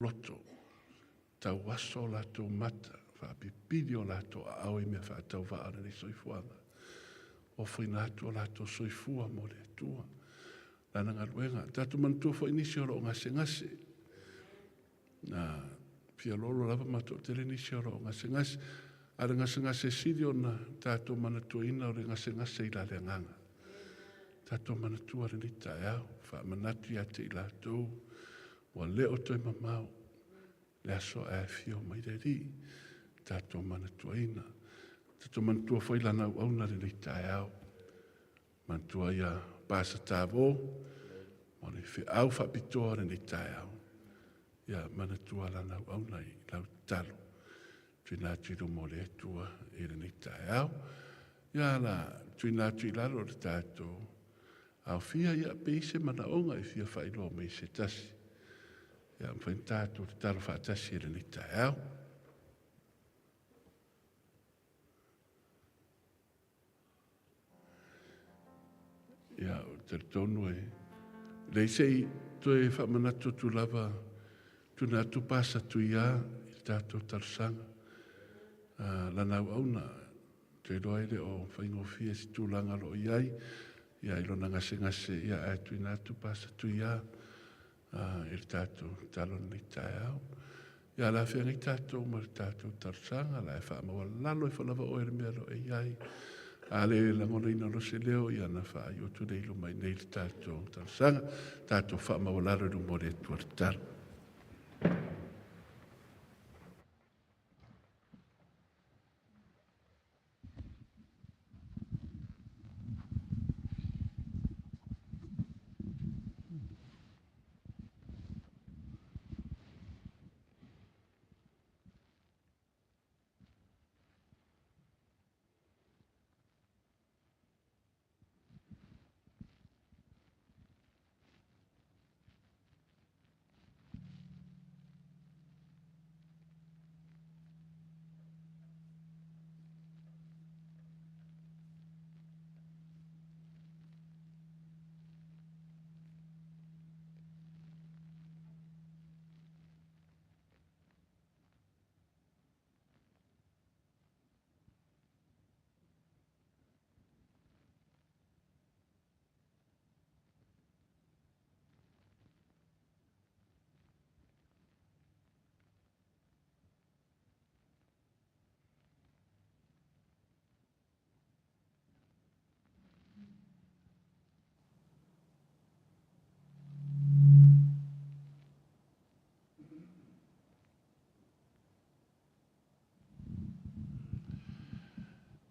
loto, tauaso o latou mata, faapipili o latou aao i mea faatauvaa o lenei soifuaga. Ofoina atu o latou soifua mo le Atua lana galuega. Tatou manatua foi nisi o lo o gasegase. Na fia lolo lava ma toatele nisi o lo o gasegase. A le gasegase sili ona tatou manatuaina o le gasegase i la le agaga. Tatou manatua lenei taeao, faamanatu ia te i latou ua le o toe mamao le aso ae afio mai le Alii. Tatou manatuaina. Tatou manatua foi lana auauna lenei taeao. Manatua ia Pasa Tavo mo le feau faapitoa lenei taeao. Ia manatua lana auauna i lau tatalo. Tuina atu i luma o le Atua i lenei taeao. Ia la tuina atu i lalo o le tatou aofia, ia pe i se manaoga e fia faailoa mai se tasi. Ia mafai ona tatou tatalo faatasi i lenei taeao. Ia, ou te talitonu e leai se i toe faamanatu atu lava tuna atu pasa tuia i le tatou talosaga. Lana auauna, te iloa e le o faigofie se tulaga o lo o i ai, ia i lona gasegase, ia ae tuuina atu pasa tuia i le tatou tatalo lenei taeao. Ia la feagai tatou ma le tatou talosaga, la e faamaualalo ifo lava oe i le mea o lo o e i ai. A le lagonaina lo se leo, ia na faaiu atu lea i luma i nei le tatou talosaga. Tatou faamaualalo i luma o le Atua le tatalo.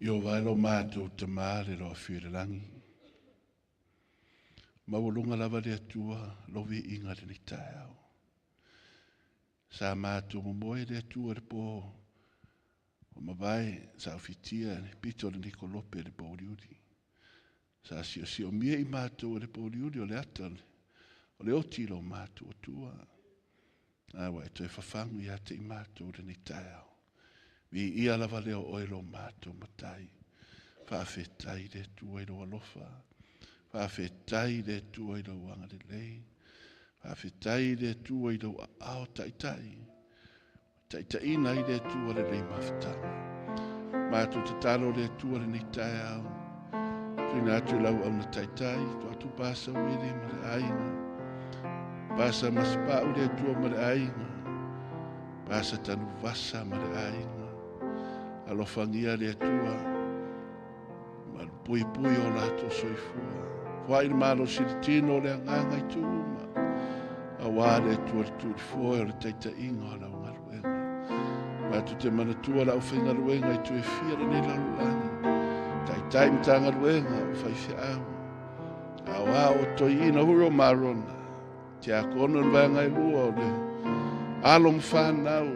Ieova e lo matou Tama le loa afio i le lagi. Maualuga lava le Atua lo viiga lenei taeao. Sa matou momoe le Atua i le po ua mavae, sa ufitia le pito o lenei kolope i le pouliuli. Sa siosiomia i matou e le pouliuli o le ata o le oti i lo matou Atua. A ua e toe fafagu ia te i matou lenei taeao. Viia lava lea o oe lo matou Matai. Faafetai le Atua i lou alofa. Faafetai le Atua i lou agalelei. Faafetai le Atua i lou aao taitai. Taitaiina ai le Atua lenei mafutaga. Matou tatalo le Atua lenei taeao. Tuuina atu i lau auna taitai, to atu pasa uele ma le aiga. Pasa masipau le Atua ma le aiga. Pasa tanuvasa ma le aiga. Alofagia le Atua. Malupuipui o latou soifua. Foai le malosi i le tino o le agaga i tuuma. Auā le Atua le tuulifoe o le taitaiga o lau galuega. Matou te manatua lau faigaluega i tu e fia lenei lalolagi. Taitai Matagaluega o faifeau. Aoao o toeaina hui o Marona. Tiakono le vaega e lua o le alo ma fanau,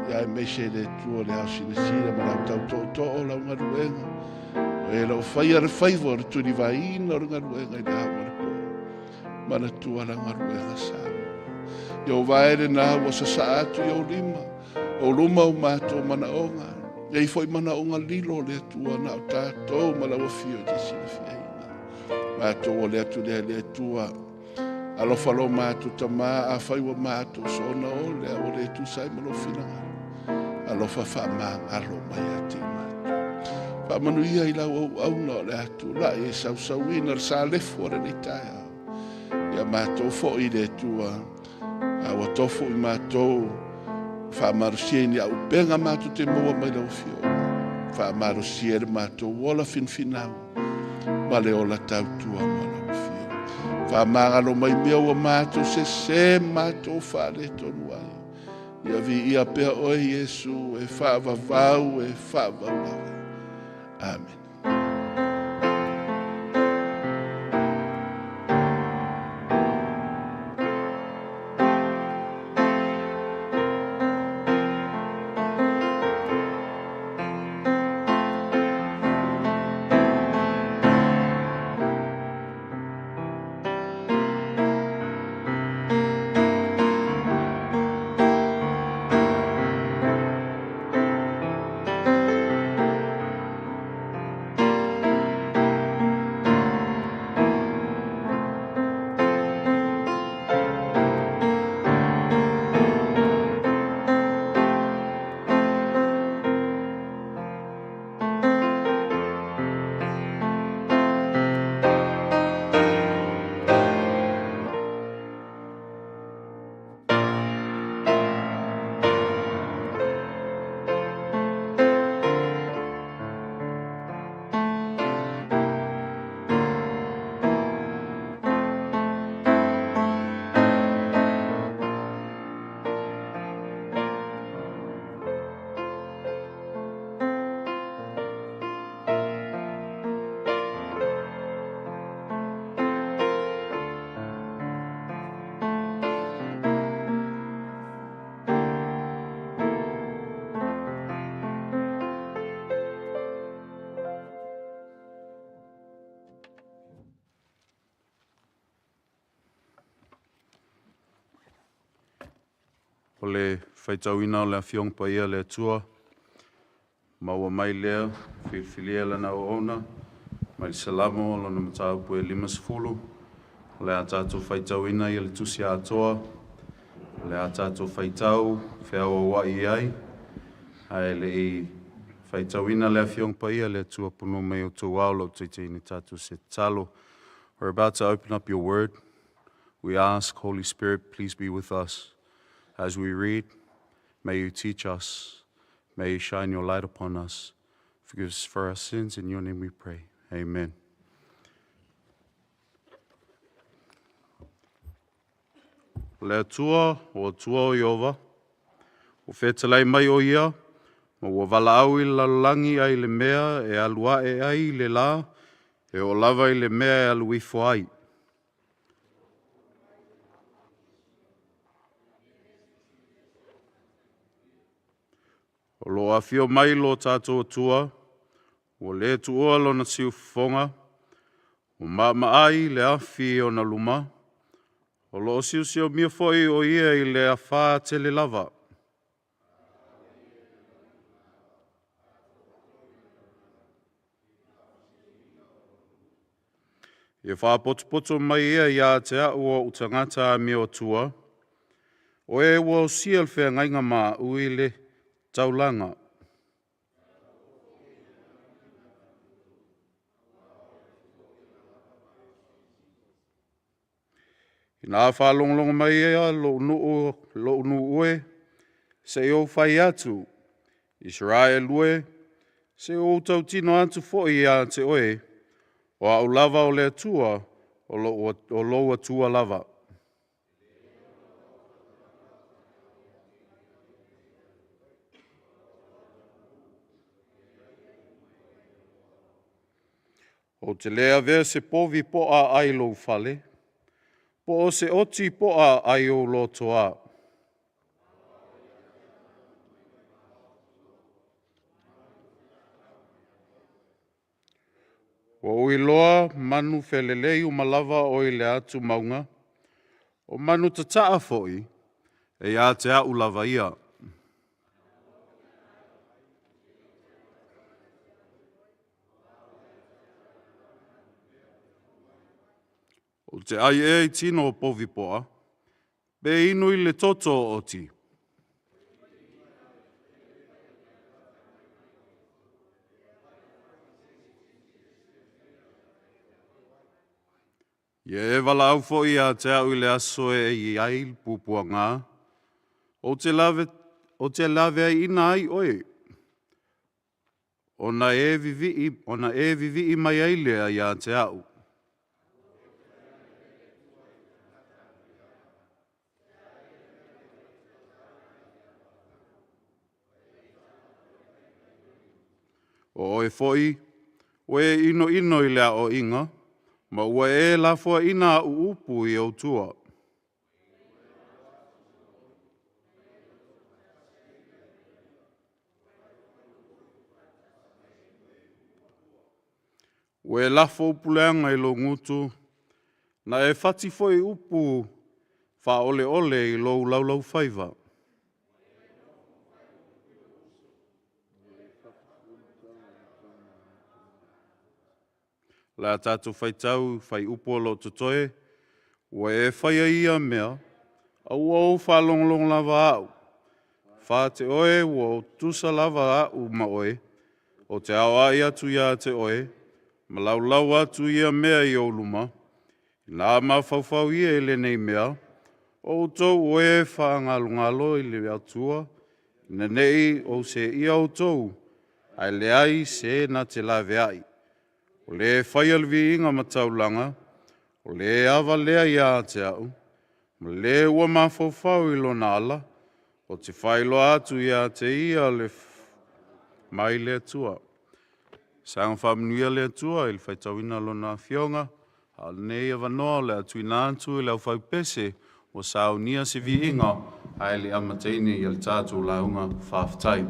ia aemaise le Atua le ao silasila ma lau tau tootoo o lau galuega. O e lau faia le faiva o le tulivaina o le galuega i le ao ma le po. Manatua lau galuega Samoa. Ia o vae lena ua sasaa atu i ou lima, o luma o matou manaoga. E i foi manaoga lilo o le Atua na o tatou ma lau afio i te silafiaina. Matou o le atu lea le Atua. Alofa lo matou Tama, afai ua matou soona ole, a ua le tusa ai ma lou finagalo. Alofa faamagalo mai ia te i matou. Faamanuia i lau auauna o le a tulai e sausauina le salefu o lenei taeao. Ia matou foi le Atua, a ua tofu i matou, faamalosia i ni auupega matou te maua mai lau Afioga. Faamalosia le matou ola finfinau ma le ola tautua mo lau Afioga. Faamagalo mai mea ua matou sese matou faaletonu ai. Ia viia pea oe Iesu e faavavau e faavavau lava. Amen. O le faitauina o le Afioga Paia a le Atua, maua mai lea filifilia lana auauna mai le Salamo lona mataupu e 50. O le a tatou faitauina ia le tusi atoa, o le a tatou faitau feauauai ai, ae le i faitauina le Afioga Paia a le Atua punou mai outou ao lau taitaiina tatou se tatalo. We're about to open up your word. We ask, Holy Spirit, please be with us as we read. May you teach us. May you shine your light upon us. Forgive us for our sins. In your name we pray. Amen. O le Atua, o Atua o Ieova, ua fetalai mai o ia, ma ua valaau i le lalolagi ai le mea e alu ae ai le lā, e oo lava i le mea e alu ifo ai. O lo o afio mai lo tatou Atua, ua le tuua lona siufofoga, ua maamaai le afi i ona luma, o lo o siosiomia foi o ia i le afā tele lava. Ia faapotopoto mai ia ia te au o ou tagata amio atua, o e ua osia le feagaiga ma au i le taulaga. Ina faalogologo mai ia lou nuu, lou nuu e, se i ou fai atu, Isaraelu e, se i ou tautino atu foi ia te oe, o au lava o le Atua, o lou Atua lava. Ou te le avea se povi poa ai lou fale, po o se oti poa ai ou lotoa. Ua ou iloa manu felelei uma lava o i le atu mauga, o manu tataa foi, e ia te au lava ia. Ou te ai ea i tino o povi poa, pe inu i le toto o oti. Ia e valaau foi ia te au i le aso e i ai le puapuaga, ou te lave, ou te laveaiina ai oe, ona e vivii, ona e vivii mai ai lea ia te au. O oe foi, ua e inoino i le aoaiga, ma ua e lafoaiina au upu i ou tua. Ua e lafo upu leaga i lou gutu, na e fati foi upu faaoleole i lou laulaufaiva. O le a tatou faitau fuaiupu o lo o totoe, ua e faia ia mea, a ua ou faalogologo lava au. Fate oe ua ou tutusa lava au ma oe, ou te aoai atu ia te oe, ma laulau atu ia mea i ou luma, ina mafaufau ia i lenei mea, o outou o e faagalogalo i le Atua, ina ne i ou seia outou, ae leai se na te laveai. O le faia le viiga ma taulaga, o le ava lea ia te au, ma le ua mafaufau i lona ala, ou te faailoa atu ia te ia le mai le Atua. Saga faamanuia le Atua i le faitauina o Lona Afioga, a o lenei avanoa o le a tuuina atu i le aufaipese ua saunia se viiga ae le i amataina i le tatou lauga. Faafetai.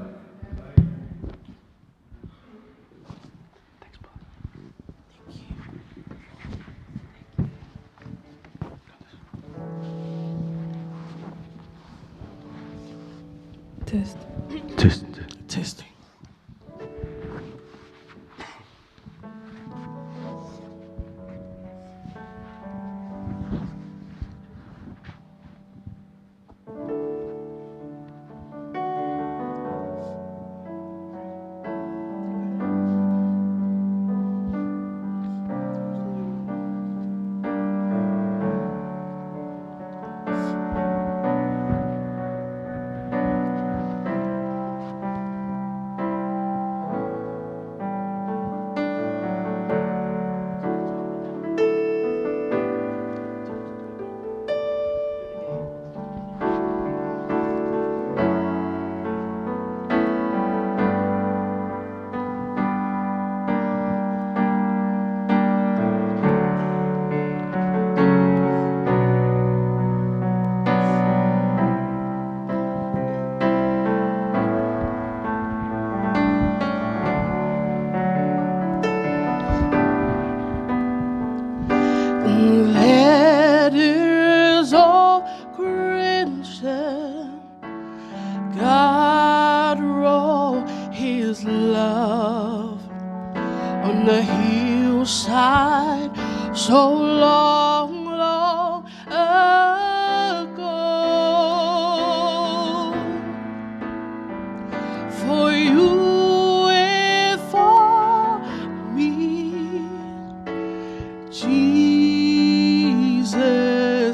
Test. Test. Testing. That is all Christian. God wrote his love on the hillside so long, long ago. For you and for me, Jesus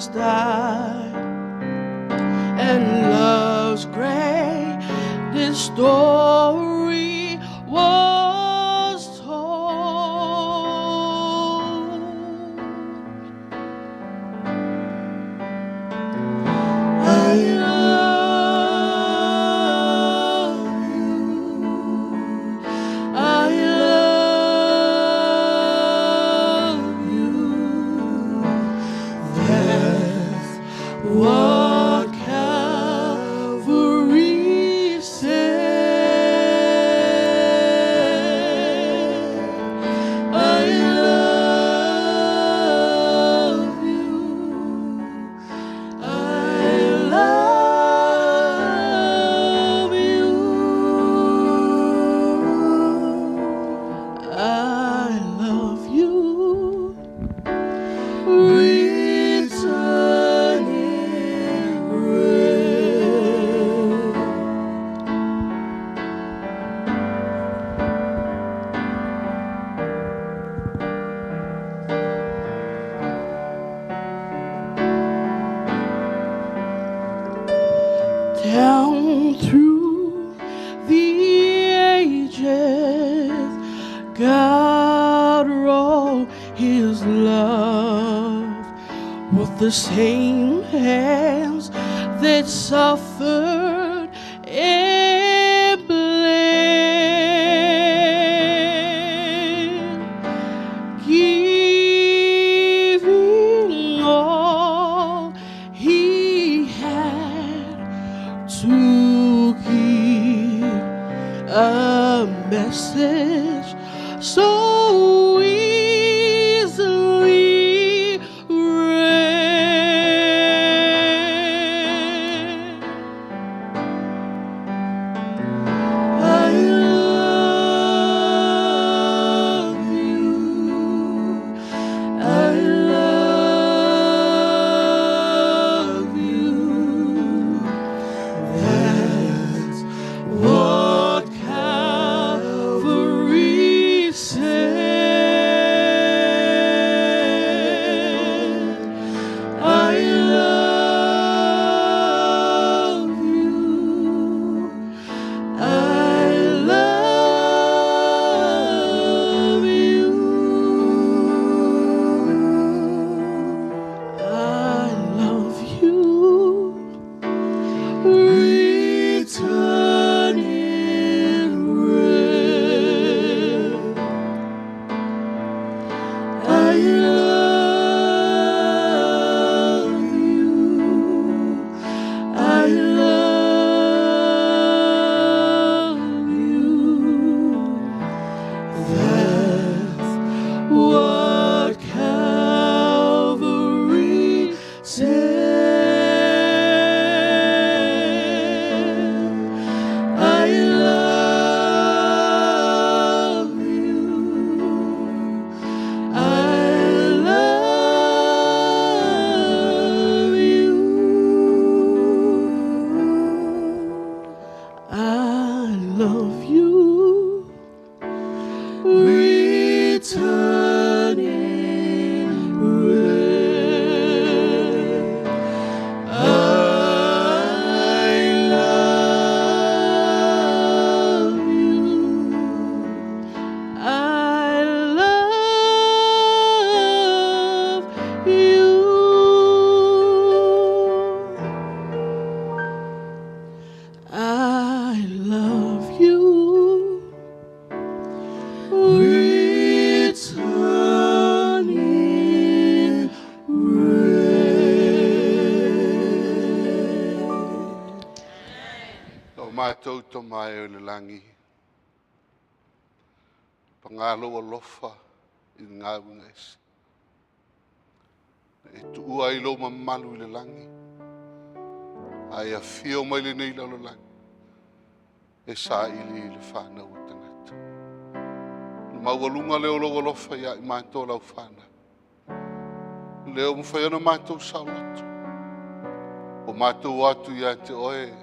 died, and love's greatest story was told. I love you. I love you. That's what Calvary said. Down through the ages, God wrote His love with the same hands that suffered and bled, giving all He had to give a message so easily read. I love you. I love you. That's what Calvary said. I love you. I love you. I love you. Written in red. I love you. I love you. That's what Calvary said. I love you. I love you. I love you. Written in red. I love you. I love you. I love you. Written in red. Lo matou tamae o le lagi, pagalo alofa i le galuega ese. E tuua ai lou mamalu i le lagi, ae afio mai lenei lalolagi e saili i le fanau a tagata. Le maualuga lea o lou alofa ia i matou lau fanau. Lea ua mafai ona matou saoloto, o matou o atu ia te oe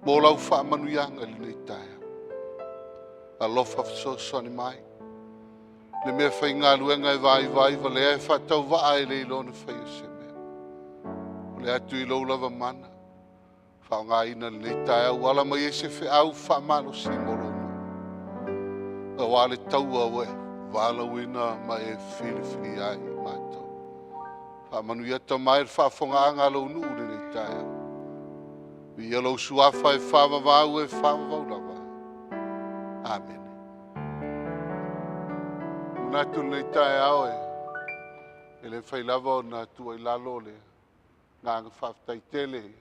mo lau faamanuiaga i lenei taeao. Alofa fesoasoani mai. Le mea faigaluega e vaivai valea e faatauvaa e le iloa ona faia se mea. O le atu i lou lava mana, faaaogaina lenei taeao ua ala mai ai se feau faamalosi mo lou nuu. Aua le taua ua e valaauina ma e filifilia ai matou. Faamanuia tama e le faafofogaaga a lou nuu i lenei taeao. Viia lou suafa e faavavau e faavavau lava. Amene. Manatu lenei taeao e e le mafai lava ona tuu i lalo le agaga faafetai tele i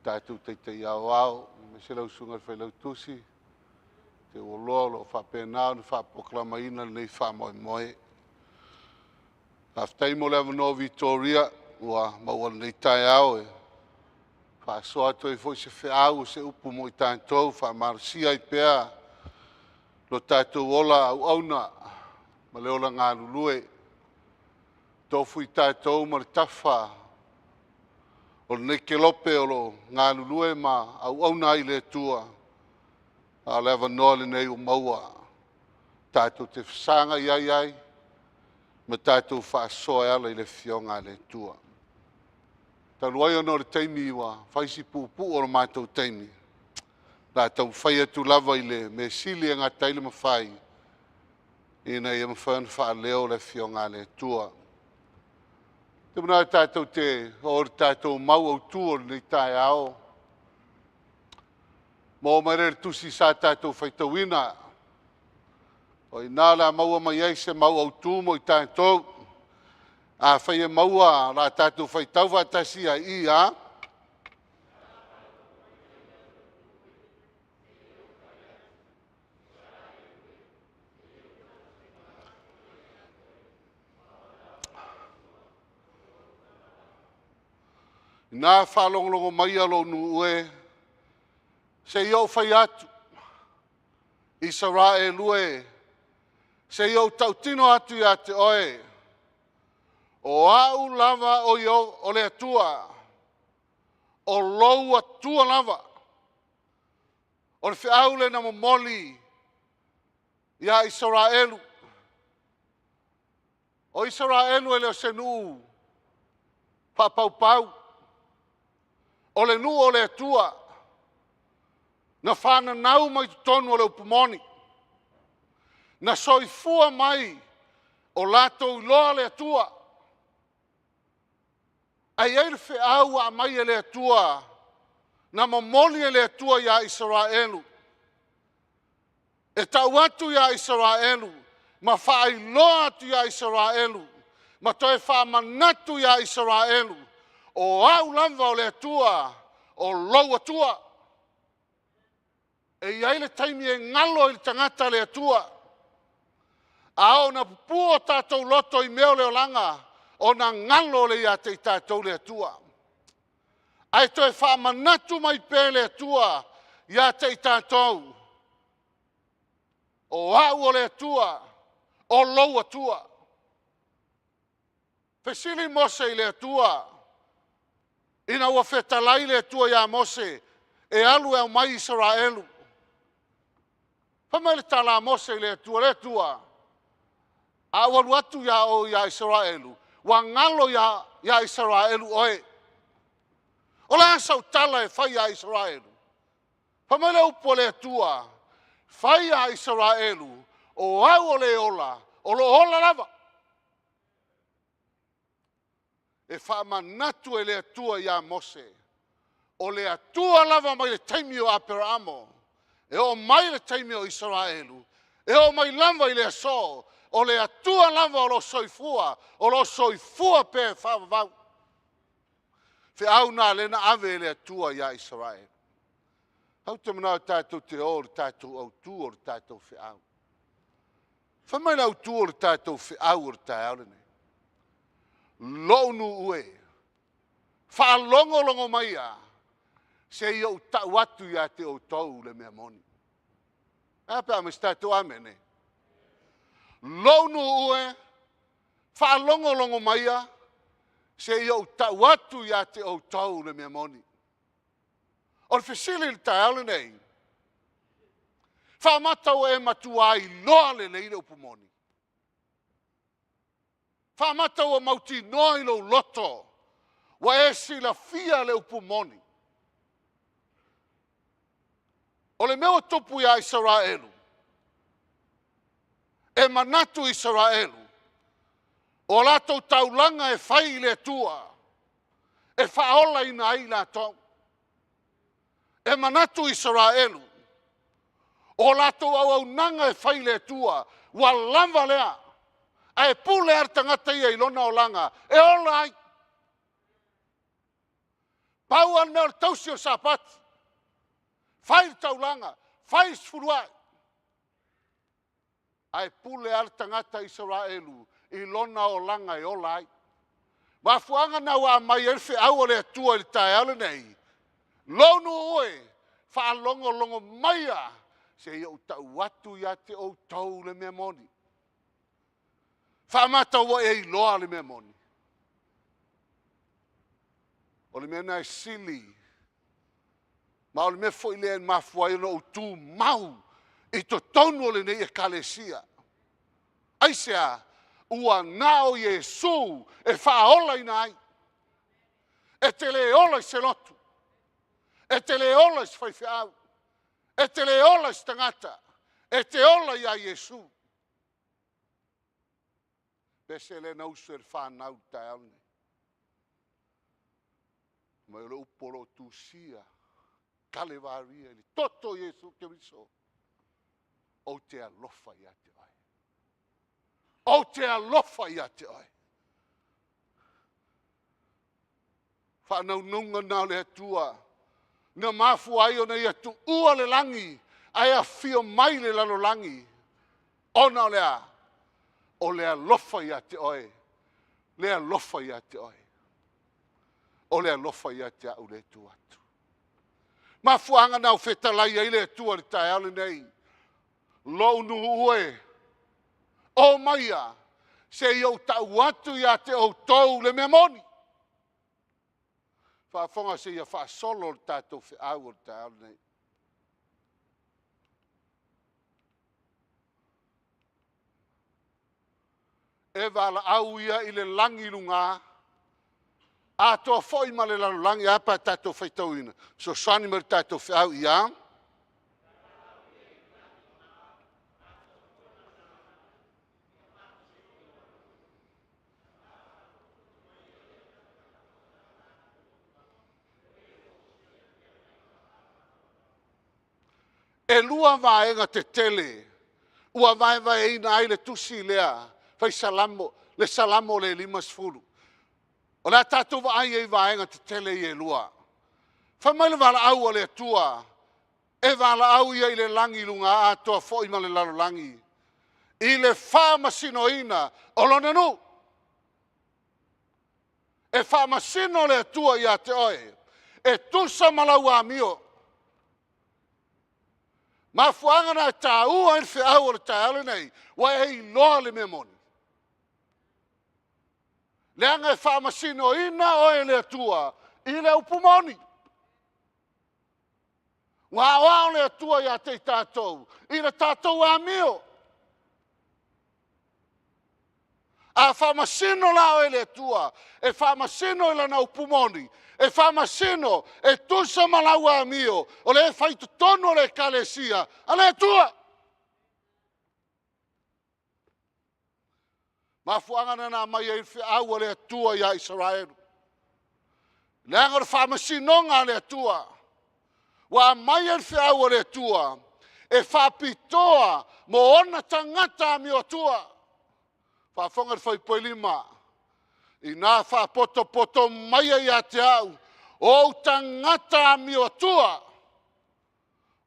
tatou Taitai Aoao, aemaise lau Susuga i le Failautusi, Teuoloa o lo o faapena ona faapolokalamaina lenei faamoemoe. Faafetai mo le avanoa Vitoria ua maua i lenei taeao e faasoa atu ai foi se feau, o se upu mo i tatou, e faamalosia ai pea lo tatou ola auauna ma le ola galulue. Tofu i tatou ma le tafa o lenei kelope o lo o galulue ma auauna ai i le Atua, a o le avanoa lenei ua maua tatou te fesagai ai ai ma tatou faasoa e ala i le Afioga a le Atua. Talu ai ona o le taimi ua fai si puupuu o le matou taimi, o le a taumafai atu lava i le mea sili e gata ai le mafai, ina ia mafai ona faaleo le Afioga a le Atua. Ou te manatu tatou te oo i le tatou mau autu o lenei taeao, maua mai lea i le tusi sa tatou faitauina. O i ina o le a maua mai ai se mau autu mo i tatou. Afai e maua, o le a tatou faitau faatasi ai i a. Ina faalogologo maia lou nuu e, se i ou fai atu, Isaraelu e, se i ou tautino atu ia te oe, o au lava o, o le Atua, o lou Atua lava. O le feau lea na momoli iā Isaraelu. O Isaraelu e le o se nuu faapaupau, o le nuu o le Atua na fananau mai totonu o le upu moni, na soifua mai o latou iloa le Atua. Ae i ai le feau ua aumai e le Atua, na momoli e le Atua iā Isaraelu, e tau atu iā Isaraelu ma faailoa atu iā Isaraelu ma toe faamanatu iā Isaraelu, o au lava o le Atua, o lou Atua. E i ai le taimi e galo ai le tagata le Atua, a oo ina pupu o tatou loto i mea o le olaga, ona galo lea ia te i tatou le Atua. Ae toe faamanatu mai pea le Atua ia te i tatou, o au o le Atua, o lou Atua. Fesili Mose i le Atua ina ua fetalai le Atua iā Mose e alu e aumai Isaraelu. Fai mai le tala a Mose i le Atua, le Atua, a ou alu atu iā oe iā Isaraelu, ua galo iā, iā Isaraelu oe. O le a sau tala e fai iā Isaraelu? Fai mai le upu a le Atua, fai iā Isaraelu, o au o le ola, o lo o ola lava. E faamanatu e le Atua iā Mose, o le Atua lava mai le taimi o Aperaamo, e oo mai le taimi o Isaraelu, e oo mai lava i le aso, o le Atua lava o lo o soifua, o lo o soifua pea e faavavau. Feau na lea na ave e le Atua iā Isaraelu. Ou te manao tatou te o i le tatou autu o le tatou feau. Fai mai le autu o le tatou feau o le taeao lenei. Lou nuu e, faalogologo maia, se i ou tau atu ia te outou le mea moni. A pe a ma se tatou amene. Lou nuu e, faalogologo maia, se i ou tau atu ia te outou le mea moni. O le fesili i le taeao lenei, faamata ua e matuā iloa lelei le upu moni? Faamata ua mautinoa i lou loto ua e silafia le upu moni? O le mea ua tupu iā Isaraelu, e manatu Isaraelu o latou taulaga e fai i le Atua e faaolaina ai i latou. E manatu Isaraelu o latou auaunaga e fai i le Atua ua lava lea, ae pule lava le tagata ia i lona olaga e ola ai. Pau lava le mea o le tausi o le Sapati, fai le taulaga, fai le sefuluai, ae pule lava le tagata Isaraelu i lona olaga e ola ai. Mafuaaga na ua aumai ai le feau a le Atua i le taeao lenei, lou nuu e, faalogologo maia se i ou tau atu ia te outou le mea moni. Faamata ua e iloa le mea moni? O le mea lena e sili, ma o le mea foi lea e mafua ai ona ou tumau i totonu o lenei Ekalesia. Aisea? Ua na o Iesu e faaolaina ai. E te le ola i se lotu. E te le ola i se faifeau. E te le ola i se tagata. E te ola iā Iesu. Pese lea na usu e le fanau i le taeao lenei. Mai o le upu o lo o tusia Kalevaria i le toto o Iesu Keriso. Ou te alofa ia te oe. Ou te alofa ia te oe. Faanaunauga na o le Atua na mafua ai ona ia tuua le lagi ae afio mai le lalolagi ona o le a? O le alofa ia te oe, le alofa ia te oe. O le alofa ia te au le tu atu. Mafuaaga na o fetalai ai le Atua i le taeao lenei. Lou nuu e, o maia se i ou tau atu ia te outou le mea moni. Faafofoga se ia faasolo le tatou feau o le taeao lenei. E valaau ia i le lagi i luga, atoa foi ma le lalolagi. A pe a tatou faitauina, fesoasoani mai le tatou feau ia. E lua vaega tetele ua vaevaeina ai le tusi lea fai Salamo, le Salamo le 50. O le a tatou vaai ai i vaega tetele ia e lua. Fai mai le valaau a le Atua, e valaau ia i le lagi i luga atoa foi ma le lalolagi i le faamasinoina o lona nuu. E faamasino le Atua ia te oe e tusa ma lau amio. Mafuaaga na e taua ai le feau o le taeao lenei, ua e iloa le mea moni. Leaga e faamasinoina oe e le Atua i le upu moni. Ua aoao le Atua ia te i tatou i le tatou amio. A faamasino la oe e le Atua, e faamasino i lana upu moni, e faamasino e tusa ma lau amio, o lea e fai i totonu o le Ekalesia a le Atua. Mafuaaga na na aumai ai le feau a le Atua iā Isaraelu. Leaga o le faamasinoga a le Atua. Ua aumai ai le feau a le Atua e faapitoa mo ona tagata amioatua. Faafofoga le fuaiupu 5. Inā faapotopoto maia ia te au ou tagata amioatua,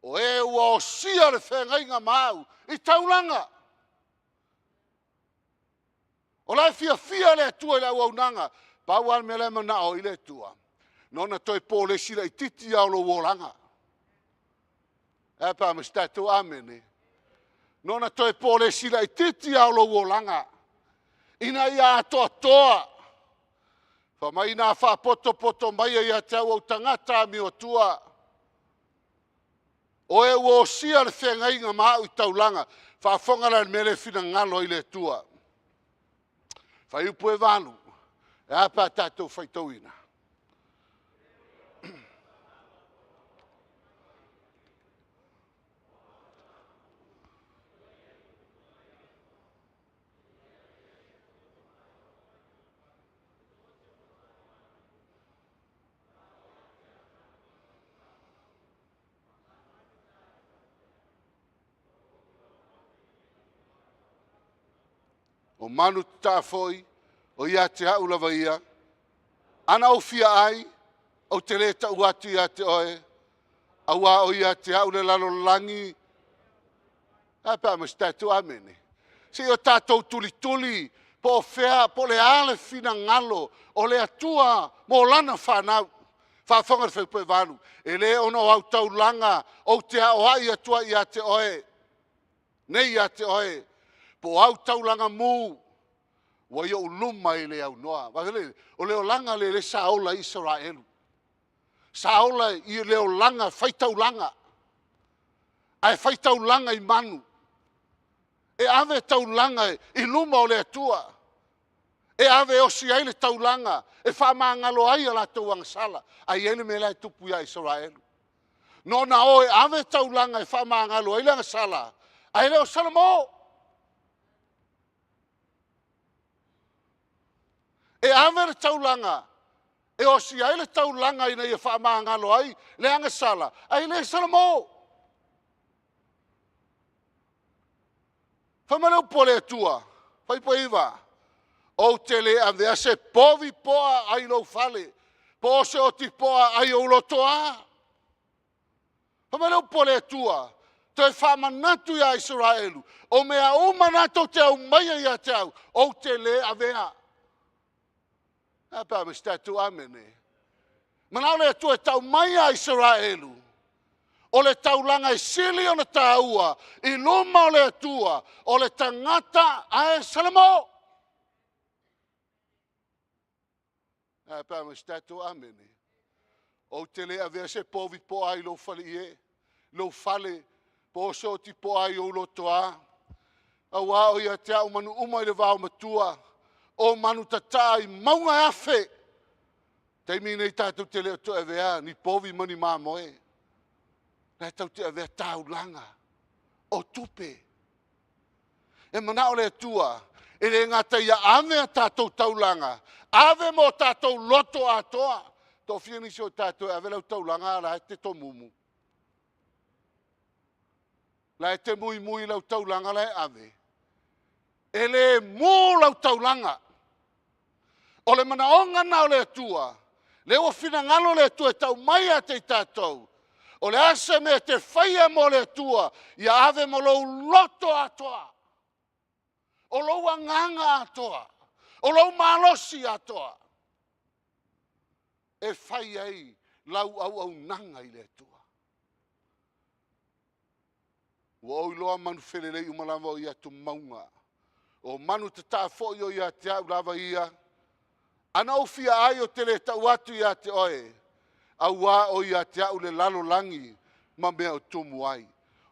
o e ua osia le feagaiga ma au i taulaga. O la e fiafia le Atua i le auaunaga. Pau lava le mea la e manao ai le Atua, na ona toe polesi laitiiti lava o lou olaga. Ae a pe a ma se tatou amene. Na ona toe polesi laitiiti lava o lou olaga, ina ia atoatoa. Fai mai ina faapotopoto mai ia te au ou tagata amioatua. O e ua osia le feagaiga ma au i taulaga. Faafofoga la i le mea lea e finagalo ai le Atua. Fuaiupu e 8, e a pe a tatou faitauina? O manu tataa foi, o ia te au lava ia. Ana ou fia ai, ou te le tau atu ia te oe, auā o ia te au le lalolagi. A pe a ma se tatou amene. Se i o tatou tulituli po o fea, po o le a le finagalo o le Atua mo lana fanau. Faafofoga le fuaiupu 8, e le ona o au taulaga ou te aoai atu ai ia te oe, nei ia te oe, po o au taulaga mu ua i ou luma e le aunoa. O le olaga lea lea sa ola ai Isaraelu. Sa ola i le olaga faitaulaga, ae faitaulaga i manu. E ave taulaga i luma o le Atua. E ave e osi ai le taulaga e faamagalo ai a latou agasala. Ae i ai le mea la e tupu ia Isaraelu. Na ona o e ave taulaga e faamagalo ai le agasala, ae le o Salomõ. E ave le taulaga e osi ai le taulaga ina ia faamagalo ai le agasala, ae le Salomõ. Fai mai le upu a le Atua, Fuaiupu 9, Ou te le avea se povi poa ai lou fale, po o se oti poa ai ou lotoa. Fai mai le upu a le Atua, toe faamanatu iā Isaraelu, o mea uma na tou te aumaia ia te au, ou te le avea. A pe a ma se tatou amene. Manao le Atua e tau mai ia Isaraelu, o le taulaga e sili ona taua i luma o le Atua, o le tagata ae Salomõ. A pe a ma se tatou amene. Ou te le avea se povi poa ai lou fale i e, lou fale, po o se oti poa ai ou lotoa. Auā o ia te au manu uma i le vaomatua, o manu tataa i mauga e afe. Taimi nei tatou te le o toe avea ni povi ma ni mamoe. La e tatou te avea taulaga o tupe. E manao le Atua e le gata ia ave a tatou taulaga, ave mo tatou loto atoa. Toafia nisi o tatou e ave lau taulaga a o la e te tomumu. La e te muimui i lau taulaga la e ave. E le mu lau taulaga. O le manaoga lena o le Atua, lea ua finagalo le Atua e tau mai ia te i tatou, o le a se mea e te faia mo le Atua, ia ave ma lou loto atoa, o lou agaga atoa, o lou malosi atoa, e fai ai lau auaunaga i le Atua. Ua ou iloa manu felelei uma lava o i atu mauga, o manu tataa foi o ia te au lava ia. Ana ou fia ai ou te le tau atu ia te oe, auā o ia te au le lalolagi ma mea o tumu ai.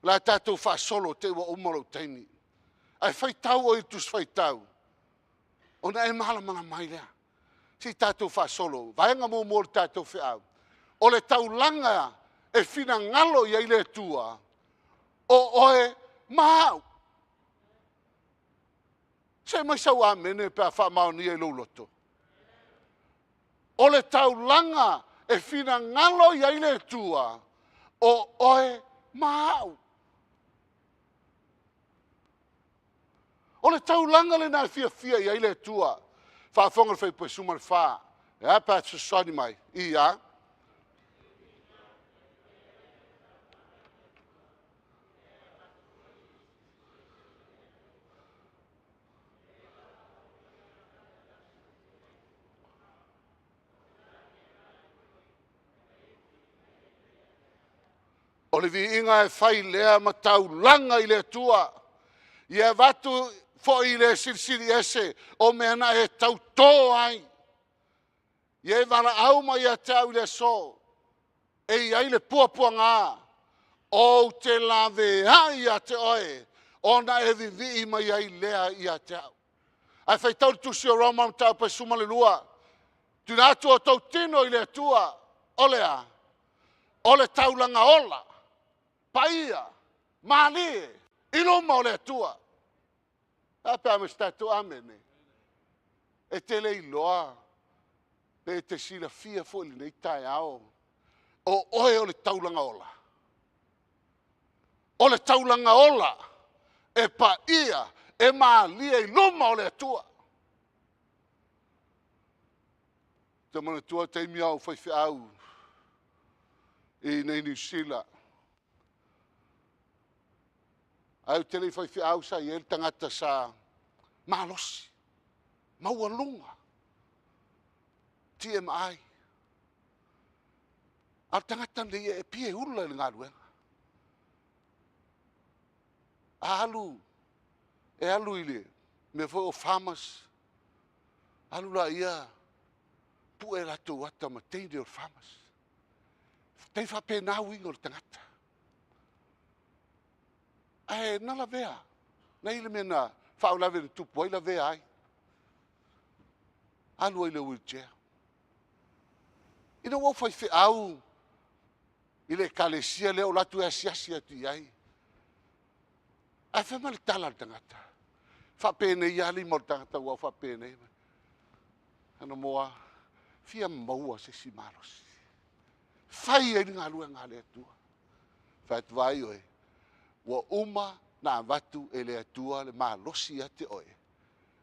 O le a tatou faasolo te i ua uma lou taimi. Ae faitau oe i le Tusi Faitau, ona e malamalama ai lea. Se i tatou faasolo. Vaega muamua o le tatou feau, o le taulaga e finagalo i ai le Atua, o oe ma au. Se aumai sau amene pe a faamaonia i lou loto. O le taulaga e finagalo i ai le Atua, o oe ma au. O le taulaga lena e fiafia i ai le Atua. Faafofoga le Fuaiupu 14. E a pe a fesoasoani mai? Ia. O le viiga e fai lea ma taulaga i le Atua. Ia avatu foi i le Silisili Ese o mea na e tautō ai. Ia e valaau mai ia te au i le aso e i ai le puapuaga, ou te laveai ia te oe, ona e vivii mai ai lea ia te au. Ae faitau le tusi o Roma mataupu 12, tuuina atu o outou tino i le Atua, o le a? O le taulaga ola, paia, malie i luma o le Atua. A pe a ma se tatou amene. E te le iloa pe te silafia foi i lenei taeao, o oe o le taulaga ola. O le taulaga ola e paia, e malie i luma o le Atua. Ou te manatua taimi a ou faifeau i inei Niu Sila. Ae ou te le i faifeau sa i ai le tagata sa malosi, maualuga, TMI. A o le tagata lenei e pie ula i le galuega. A alu, e alu i le mea foi o farmers, alu laia pue latou ata ma teine o le farmers. E tai faapena uiga o le tagata. Ae na lavea, na i ai le mea na faalavelave na tupu ai lavea ai. Alu ai i le wheelchair. Ina ua ou faifeau i le ekalesia lea ou alu atu e asiasi atu i ai, ae fai mai le tala a le tagata, faapenei lava lima o le tagata ua faapenei. Ana moa, fia maua se isi malosi. Fai ai le galuega a le Atua. Fai atu, vaai oe, ua uma na avatu e le Atua le malosi ia te oe,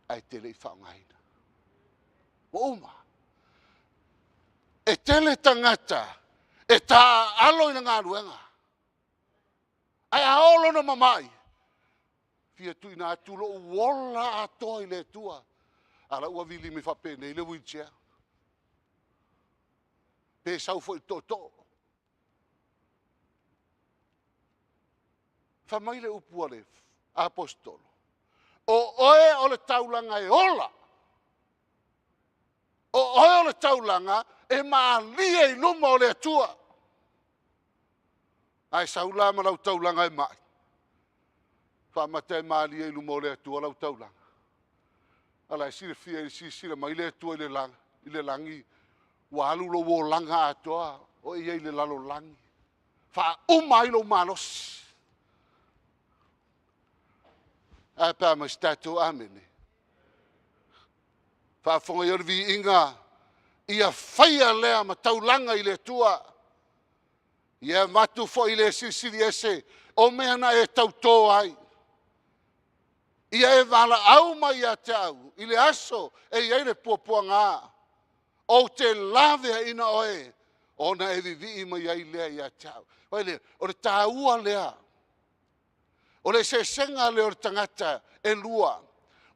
ae te le i faaaogaina. Ua uma. E tele tagata e taaalo i le galuega, ae a oo lona mamai, fia tuuina atu lou ola atoa i le Atua. A la ua vili mai faapenei le wheelchair. Pe sau foi i le tootoo. Fai mai le upu a le Aposetolo, o oe o le taulaga e ola, o oe o le taulaga e malie i luma o le Atua. Ae sau la ma lau taulaga e mai, faamata e malie i luma o le Atua lau taulaga. A la e silafia i le silasila mai le Atua i le lagi, ua alu lou olaga atoa o e i ai i le lalolagi, faauma ai lou malosi. Ae pe a ma se tatou amene. Faafofoga ia o le viiga, ia faia lea ma taulaga i le Atua. Ia avatu foi le Silisili Ese o mea na e tautō ai. Ia e valaau mai ia te au i le aso e i ai le puapuaga. Ou te laveaiina oe, ona e vivii mai ai lea ia te au. Vaai lea, o le taua lea. O le eseesega lea o le tagata e lua.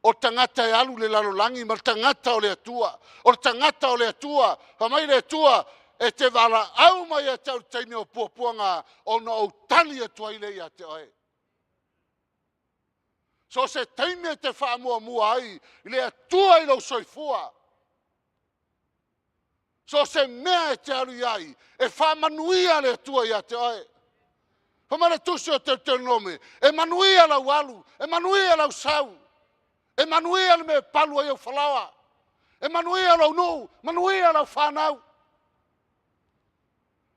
O le tagata e alu i le lalolagi ma le tagata o le Atua. O le tagata o le Atua, fai mai le Atua, e te valaau mai ia te au i le taimi o puapuaga, ona ou tali atu ai lea ia te oe. So o se taimi e te faamuamua ai i le Atua i lou soifua, so o se mea e te alu i ai, e faamanuia le Atua ia te oe. Fai mai le tusi o Teutelonome, e manuia lau alu, e manuia lau sau, e manuia le mea e palu ai au falaoa, e manuia lou nuu, manuia lau fanau.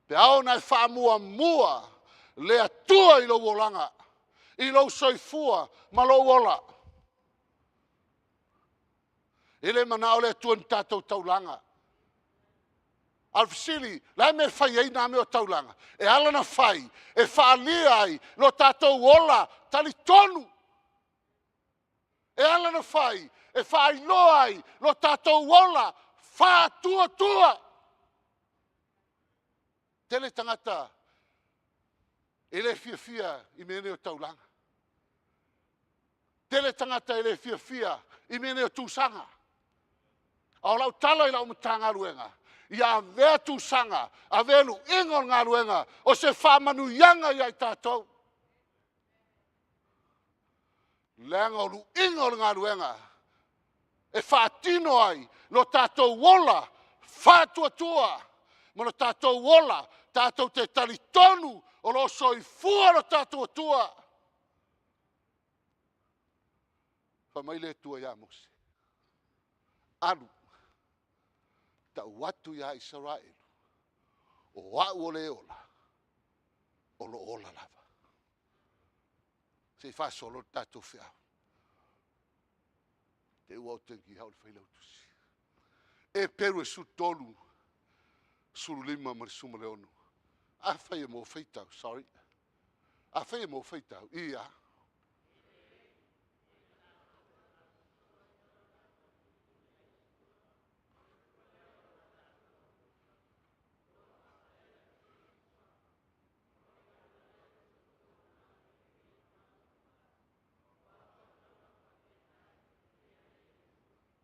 Pe ao ona e faamuamua le Atua i lou olaga, i lou soifua ma lou ola. E le manao le Atua i ni tatou taulaga. A o le fesili, o le a le mea e fai ai na mea o taulaga? E ala ona fai, e faaalia ai lo tatou ola talitonu. E ala ona fai, e faailoa ai lo tatou ola faatuatua. Tele tagata e le fiafia i mea nei o taulaga. Tele tagata e le fiafia i mea nei o tusaga. A o lau tala i lau Matagaluega, ia avea tusaga, avea luiga o le galuega, o se faamanuiaga ia i tatou. Leaga o luiga o le galuega e faatino ai lo tatou ola faatuatua ma lo tatou ola tatou te talitonu o lo o soifua lo tatou Atua. Fai mai le Atua ia Mose, alu, tau atu ia Isaraelu, o au o le ola, o lo o ola lava. Se i faasolo le tatou feau. Te ua ou tagia au le Failautusi. Eperu e 13, 15 ma le 16. Afai e maua faitau, sorry. Afai e maua faitau, ia.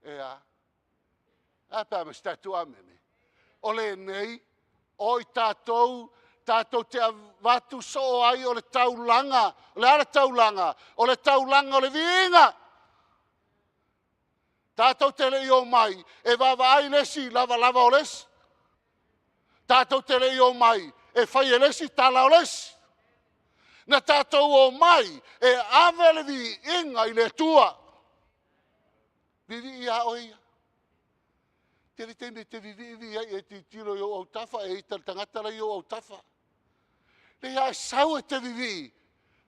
Ea. A pe a ma se tatou amene. O lenei, o i tatou, tatou te avatu soo ai o le taulaga. O le a le taulaga? O le taulaga o le viiga. Tatou te le i omai e vaavaai le isi lavalava o le isi. Tatou te le i omai e fai e le isi tala o le isi. Na tatou omai e ave le viiga i le Atua. Vivii ia oe ia. Tele taimi e te viviivii ai e tilotilo i ou autafa e ita le tagata la i ou autafa. Leai a e sau e te vivii,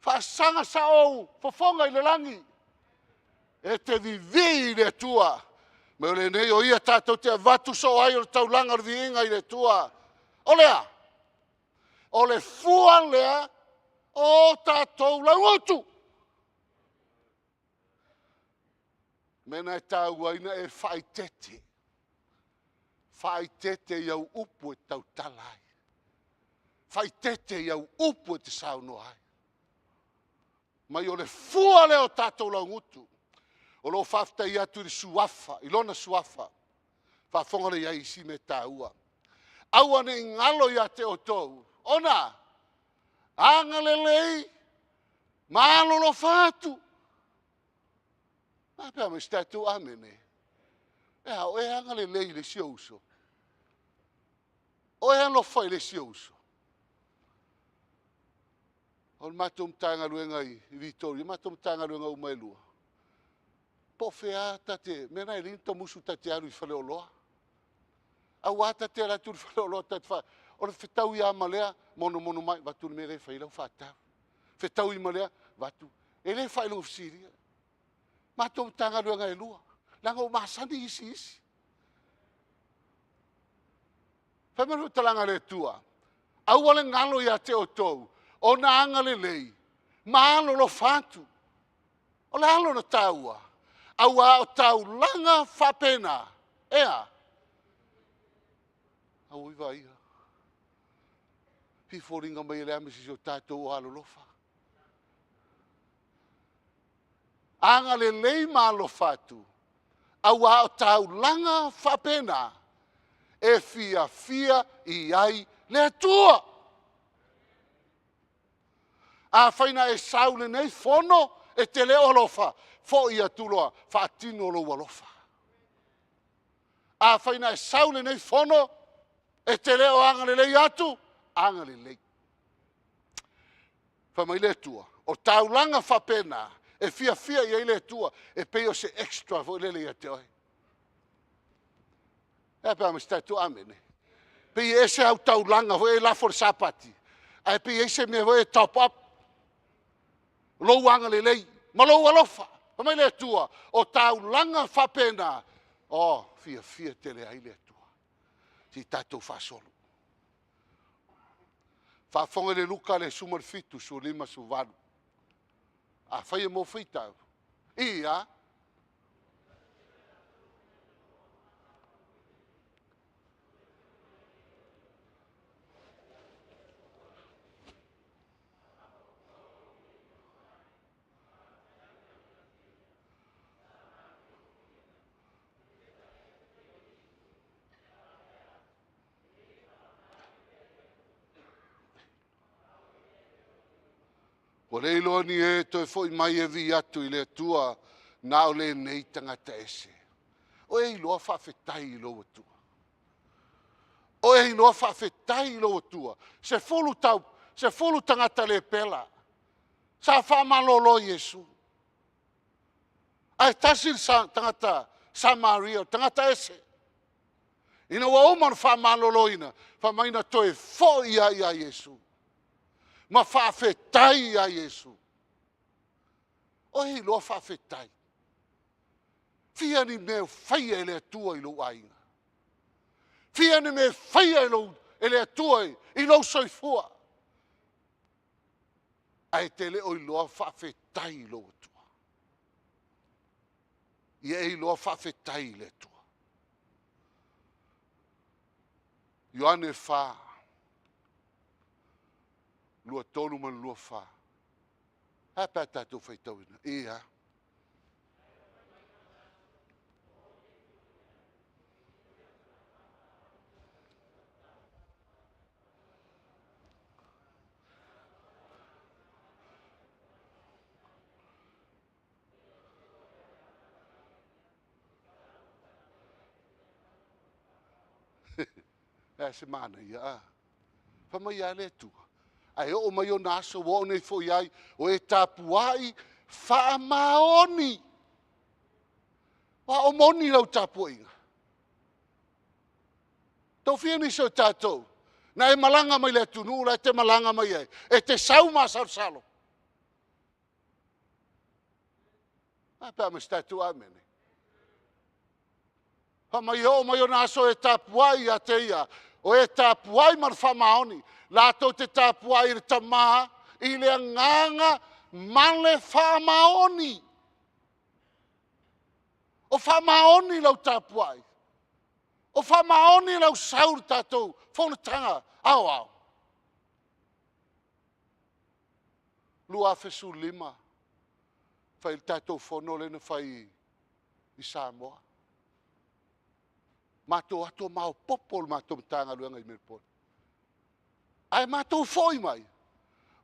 faasaga sao ou fofoga i le lagi. E te vivii i le Atua. Ma o lenei o ia tatou te avatu soo ai o le taulaga o le viiga i le Atua. O le a? O le fua lea o tatou laugutu. Mea na e taua ai na e faaitete. Faaitete i au upu e tautala ai. Faaitete i au upu e te saunoa ai. Mai o le fua lea o tatou laugutu. O lo o faafetai atu i le suafa, i lona suafa. Faafofoga lea i ai isi mea taua. Aua ne i galo ia te outou, ona agalelei ma alolofa atu. A pe a mai se tatou amene. E a, o e agalelei i le isi ou uso? O e alofa i le isi ou uso? O le matou Matagaluega i Vitoria, matou Matagaluega uma e lua, po o fea ta te, mea na e leai ni tamusu ta te alu i faleoloa. Aua ta te alu atu i le faleoloa ta te fa, o le fetaui lava ma lea, monomono mai, avatu le mea lea e fai ai lau faatau. Fetaui ma lea, avatu. E le faailoga fesilia. Matou Matagaluega e lua, leaga ua masani isi i isi. Fai mai le faamatalaga a le Atua, aua le galo ia te outou ona agalelei ma alolofa atu. O le a lona taua? Aua o taulaga faapena, e a? Auoi vaaia. Fifoliga mai e leai ma se isi o tatou o alolofa. Agalelei ma alofa atu, aua o taulaga faapena e fiafia i ai le Atua. Afai na e sau i lenei fono e te le o alofa, foi atu loa, faatino lou alofa. Afai na e sau i lenei fono e te le o agalelei atu, agalelei. Fai mai le Atua, o taulaga faapena e fiafia i ai le Atua, e pei o se extra foi lele ia te oe. E a pe a ma se tatou amene? Pei e ese au taulaga foi e lafo le Sapati, ae pei e i ai se mea foi e top up lou agalelei ma lou alofa. Fai mai le Atua, o taulaga faapena, o fiafia tele ai le Atua. Se i tatou faasolo. Faafofoga i le Luka le 17, 15, 18. Afai e maua faitau, ia. Ua le iloa ni e toe foi mai e vii atu i le Atua na o lenei tagata ese. O e iloa faafetai i lou Atua. O e iloa faafetai i lou Atua. 10 tau, 10 tagata lepela sa faamalolo Iesu. Ae tasi le tagata Samaria, o le tagata ese. Ina ua uma ona faamaloloina, fai mai na toe foi lava ia Iesu ma faafetai ia Iesu. O e iloa faafetai? Fia ni mea faia e le Atua i lou aiga? Fia ni mea faia e le Atua i lou soifua? Ae te le o iloa faafetai i lou Atua. Ia e iloa faafetai i le Atua. Ioane 4, 23 ma le 24. A pe a tatou faitauina? Ia. E se manaia, a. Fai mai lava le Atua, ae oo mai ona aso ua oo nei foi ai, o e tapuai faamaoni. Aua o moni lau tapuaiga. Tofia nisi o tatou, na e malaga mai le atunuu la e te malaga mai ai, e te sau masalosalo. A pe a ma se tatou amene. Fai mai e oo mai ona aso e tapuai ia te ia, o e tapuai ma le faamaoni, latou te tapuai i le Tama i le agaga ma le faamaoni. O faamaoni lau tapuai, o faamaoni lau sau i le tatou fonotaga aoao. 2015 fai le tatou fono lea na fai i Samoa. Matou o atu maopoopo le matou Matagaluega i Melbourne. Ae matou foi mai,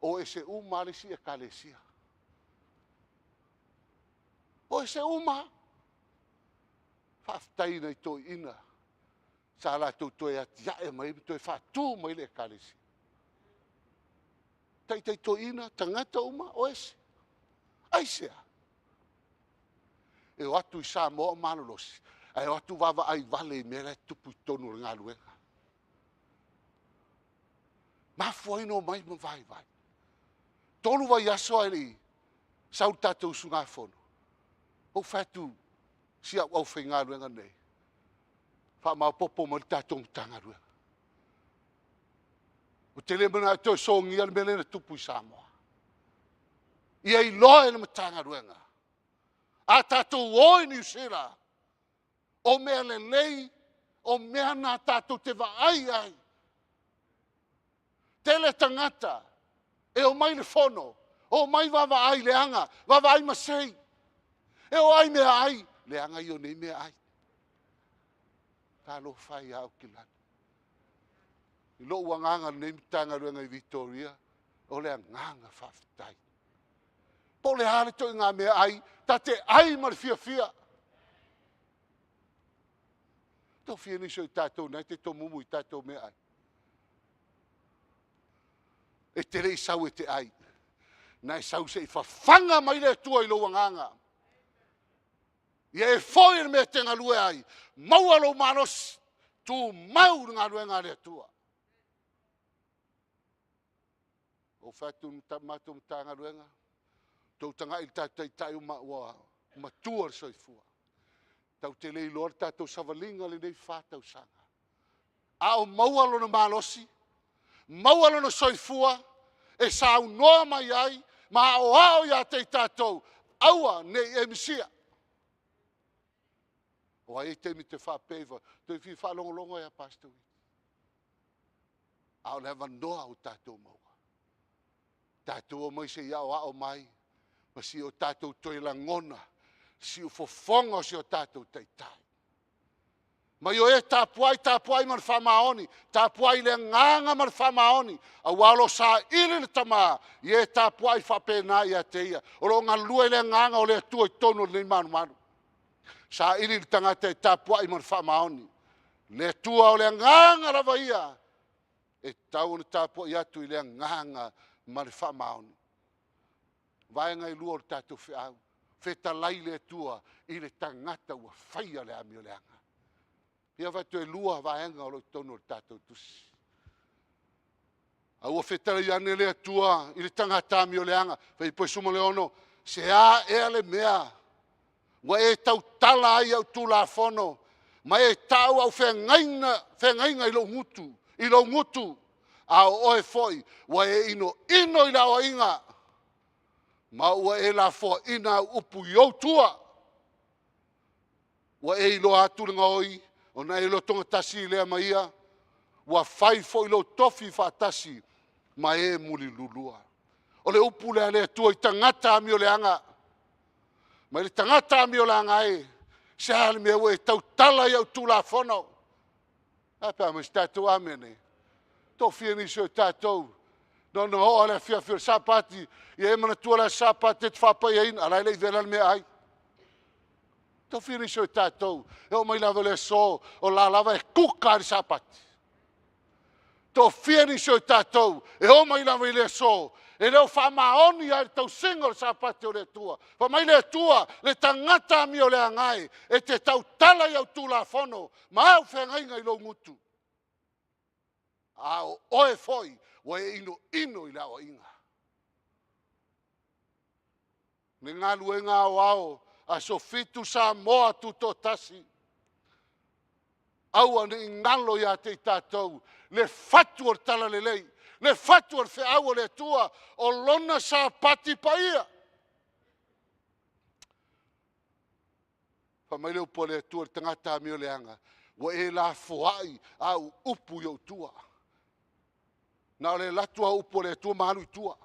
o ese uma lava le isi ekalesia. O ese uma lava. Faafetai i nai toeaiina sa latou toe atiae mai ma toe faatu mai le ekalesia. Taitai toeaina, tagata uma, o ese. Aisea? E o atu i Samoa o malolosi, ae o atu vaavaai vale i mea la e tupu i totonu o le galuega. Mafua ai ona omai ma vaivai. 3 vaiaso ae le i sau le tatou usugafono, ou fai atu si au aufaigaluega nei, faamaopoopo mai le tatou Matagaluega. Ou te le manao e toe sogia le mea lea na tupu i Samoa. Ia iloa e le Matagaluega, a tatou o i Niu Sila, o mea lelei, o mea na tatou te vaai ai. Tele tagata e omai i le fono, omai vaavaai leaga, vaavaai masei. E o ai meaai, leaga ia o nei meaai. Talofa e ia Aukilani. I lou agaga i lenei Matagaluega i Vitoria, o le agaga faafetai. Po o le a le ituaiga meaai, ta te ai ma le fiafia. Tofia nisi o tatou na e te tomumu i tatou meaai. E te le i sau e te ai. Na e sau se i fafaga mai le Atua i lou agaga. Ia e foi le mea e te galue ai, maua lou malosi, tumau i le galuega a le Atua. Ou fai atu i le matou Matagaluega, tou tagai i le tatou Taitai ua matua le soifua. Tatou te le iloa le tatou savaliga i lenei 4 tausaga. A o maua lona malosi, maua lona soifua e saunoa mai ai ma aoao ia te i tatou, aua ne i e misia. O ai e taimi te faapea ifo, toe fia faalogologo ia Pastor Witi. A o le avanoa ua tatou maua. Tatou omai se i aoao mai ma si o tatou toe lagona siufofoga o si o tatou Taitai. Mai o e tapuai, tapuai ma le faamaoni, tapuai i le agaga ma le faamaoni, aua o lo o saili le Tama i e tapuai faapena ia te ia. O lo o galulue le agaga o le Atua i totonu o lenei malumalu. Saili le tagata e tapuai ma le faamaoni. Le Atua o le agaga lava ia e tatau ona tapuai atu i le agaga ma le faamaoni. Vaega e 2 o le tatou feau, fetalai le Atua i le tagata ua faia le amioleaga. Ia fai atu e 2 vaega o lo o i totonu o le tatou tusi. A ua fetalai ane le Atua i le tagata amioleaga, Filipo 16, se a ea le mea ua e tautala ai au tulafono ma e tau au feagaiga i lou gutu, a o oe foi ua e inoino i le aoaiga ma ua e lafoaina au upu i ou tua. Ua e iloa atu le gaoi, ona e lotogatasi lea ma ia, ua fai foi lou tofi faatasi ma e mulilulua. O le upu lea a le Atua i tagata amioleaga. Mai le tagata amioleaga e, se a le mea ua e tautala i au tulafono? A pe a ma se tatou amene. Tofia nisi o tatou, na oo le afiafi o le Sapati, ia e manatua le aso Sapati e te faapaiaina, a la e le i vela le meaai. Tofia nisi o tatou, e oo mai lava le aso, o la lava e kuka le Sapati. Tofia nisi o tatou, e oo mai lava i le aso, e le o faamaoni ai le tausiga o le Sapati o le Atua. Fai mai le Atua, le tagata amioleaga e, e te tautala i au tulafono ma au feagaiga i lou gutu. A o oe foi ua e inoino i le aoaiga. Le galuega aoao Aso Fitu Samoa Tutoatasi, aua ne i galo ia te i tatou le fatu o le talalelei, le fatu o le feau o le Atua, o Lona Sapati paia. Fai mai le upu a le Atua i le tagata amioleaga, ua e lafoai au upu i ou tua. Na o le alu atu lava o upu a le Atua ma alu i tua.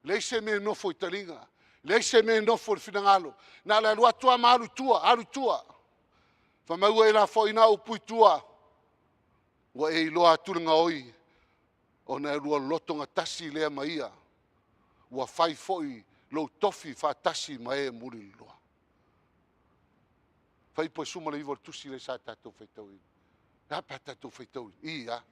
Leai se mea e nofo i taliga, leai se mea e nofo i le finagalo, na o le alu atu lava ma alu i tua, alu i tua. Fai mai ua e lafoaiina au upu i tua, ua e iloa atu le gaoi, ona e lua lotogatasi lea ma ia, ua fai foi lou tofi faatasi ma e muliloa. Fuaiupu 19 o le tusi lea sa tatou faitauina. E a pe a tatou faitauina? I a.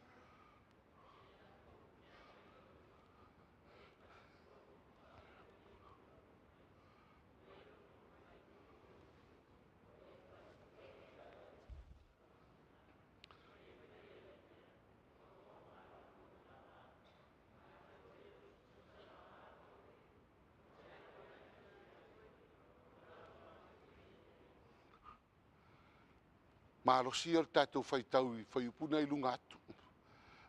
Malosi ia o le tatou faitau i fuaiupu na i luga atu.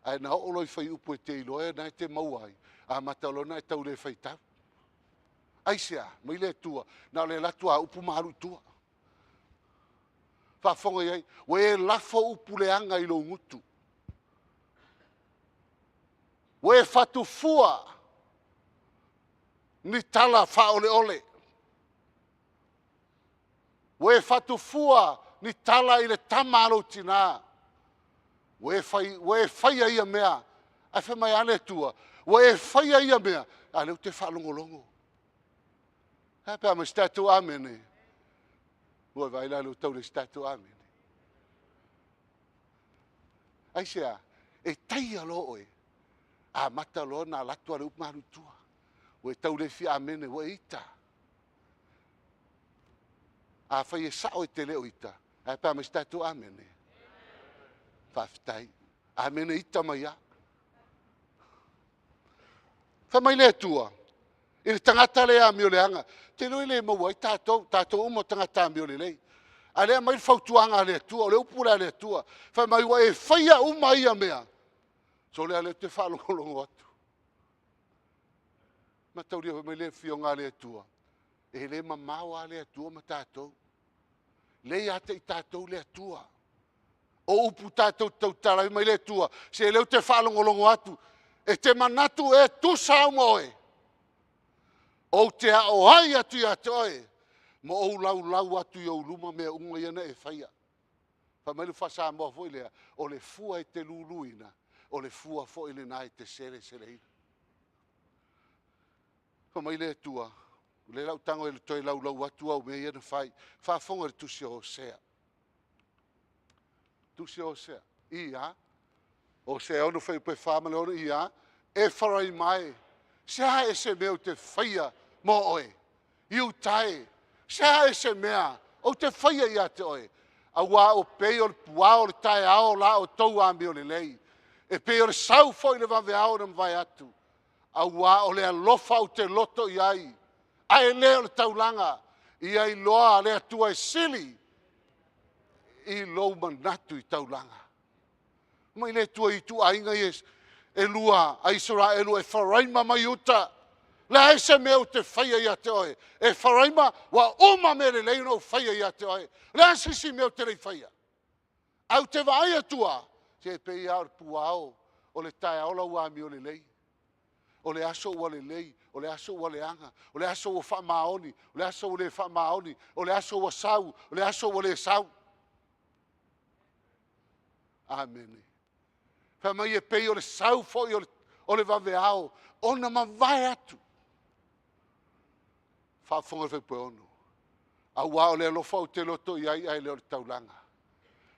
Ae na oo loa i fuaiupu e te iloa na e te maua ai, amata loa ona e tau le faitau. Aisea? Mai le Atua, na o le alu atu lava o upu ma alu i tua. Faafofoga i ai, ua e lafo upu leaga i lou gutu. Ua e fatufua ni tala faaoleole. Ua e fatufua ni tala i le tama a lou tinā. Ua e, fai, ua e faia ia mea. Ae fai mai lava le Atua, ua e faia ia mea, a o lea ou te faalogologo. Ae pe a mai se tatou amene. Ua vaai la lea ua tau leai se tatou amene. Aisea? E taia loa oe, amata loa ona alu atu lava le upu ma alu i tua. Ua e tau le fia amene, ua e ita. Afai e sao e te le o ita, ae pe a mai se tatou amene. Faafetai. Amene ita mai lava. Fai mai le Atua i le tagata lea amioleaga, te iloa e le maua ai tatou, tatou uma o tagata amiolelei. A o lea e aumai le fautuaga a le Atua, o le upu lea a le Atua, fai mai ua e faia uma ia mea, sole a lea ou te faalogologo atu. Mataulia fai mai le afioga a le Atua, e le mamao lava le Atua ma tatou. Lea ia te i tatou le Atua. O upu tatou te tautala ai mai le Atua, se lea ou te faalogologo atu, e te manatu e tusa au ma oe. Ou te aoai atu ia te oe, ma ou laulau atu i ou luma mea uma ia na e faia. Fai mai le Faa-Samoa foi lea, o le fua e te luluina, o le fua foi lena e te seleseleina. Fai mai le Atua, o lea la ou tago e toe laulau atu au mea ia na fai. Faafofoga i le tusi o Hosea. Tusi o Hosea. Ia. Hosea 6 fuaiupu e 4 ma le 6. Ia. Efaraima e, se a ea se mea ou te faia mo oe? Iuta e, se a ea se mea ou te faia ia te oe? Auā o pei o le puao o le taeao la outou amiolelei, e pei o le sau foi i le vaveao na mavae atu. Auā o le alofa ou te loto i ai, ae le o le taulaga, ia iloa le Atua e sili i lou manatu i taulaga. Mai le Atua i ituaiga ia e lua a Isaraelu, o Efaraima ma Iuta. Leai se mea ou te faia ia te oe. Efaraima, ua uma mea lelei ona ou faia ia te oe. Leai se isi mea ou te le i faia. Ae ou te vaai atu lava, se e pei lava o le puao o le taeao lau amio lelei. O le aso ua lelei, o le aso ua leaga, o le aso ua faamaoni, o le aso ua le faamaoni, o le aso ua sau, o le aso ua le sau. Amene. Fai mai e pei o le sau foi o le vaveao ona mavae atu. Faafofoga le Faipueono. Auā o le alofa ou te loto i ai ae le o le taulaga.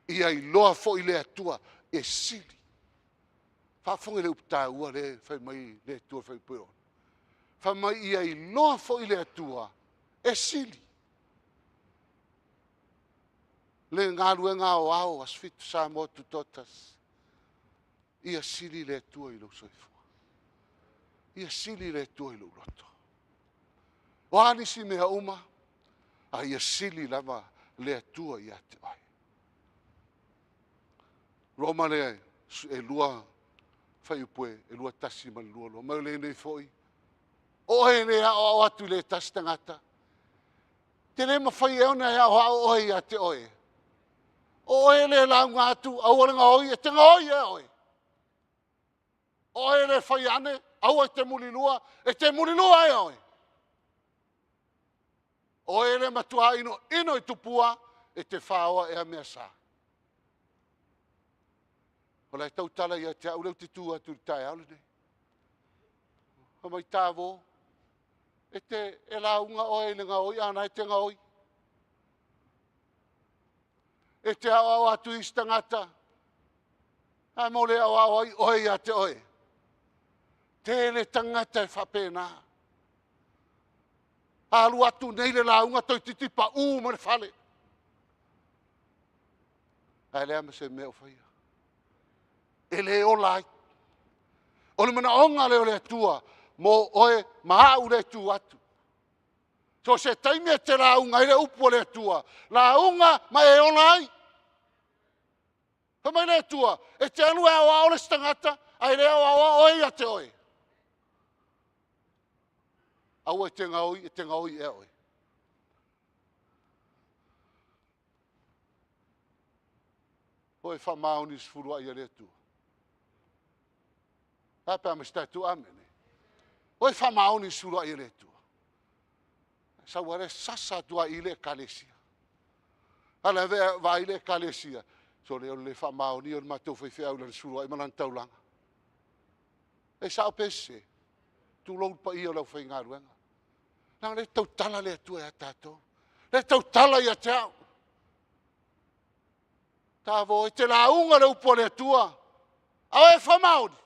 Ia iloa foi le Atua e sili. Faafofoga i le upu taua lea e fai mai le Atua Faipueono. Fai mai ia iloa foi le Atua e sili. Le galuega aoao Aso Fitu Samoa Tutoatasi. Ia sili le Atua i lou soifua. Ia sili le Atua i lou loto. O a nisi mea uma, a ia sili lava le Atua ia te oe. Roma le e 2 fuaiupu e 21 ma le 22. Ma o lenei foi, o oe e le aoao atu i le tasi tagata. Te le mafai e ona e aoao oe ia te oe. O oe le lauga atu, aua le gaoi, e te gaoi e oe. O oe le fai ane, aua e te mulilua, e te mulilua e oe. O oe le matua ino ino i tupua, e te whaoa e a mea sa. O le tautala ia te au lea ou te tu atu i le taeao lenei. Fai mai tāvo, e te e lauga oe i le gaoi, a na e te gaoi. E te aoao atu i isi tagata, a mo le aoao ai oe ia te oe. Tele tagata e faapena. Alu atu nei le lauga toeitiiti paū ma le fale. Ae leai ma se mea o faia. E le ola ai. O le manaoga lea o le Atua mo oe ma au le tu atu. So se taimi e te lauga ai le upu o le Atua, lauga ma e ola ai. Fai mai le Atua, e te alu e aoao le isi tagata, ae le aoaoa oe ia te oe. Aua e te gaoi, e te gaoi ea oe. O e faamaoni i le sefuluai a le Atua. A pe a ma se tatou amene. O e faamaoni i le sefuluai a le Atua. Sau a le sasa atu ai i le ekalesia. A le vaai le ekalesia. So le o le faamaoni o le matou faifeau i lana sefuluai ma lana taulaga. E sao pe sese. Tulou le paia o le aufaigaluega. Leaga o lea e tautala le Atua ia tatou. Lea e tautala ia te au. Tavo e te lauga le upu a le Atua. A o e faamaoni.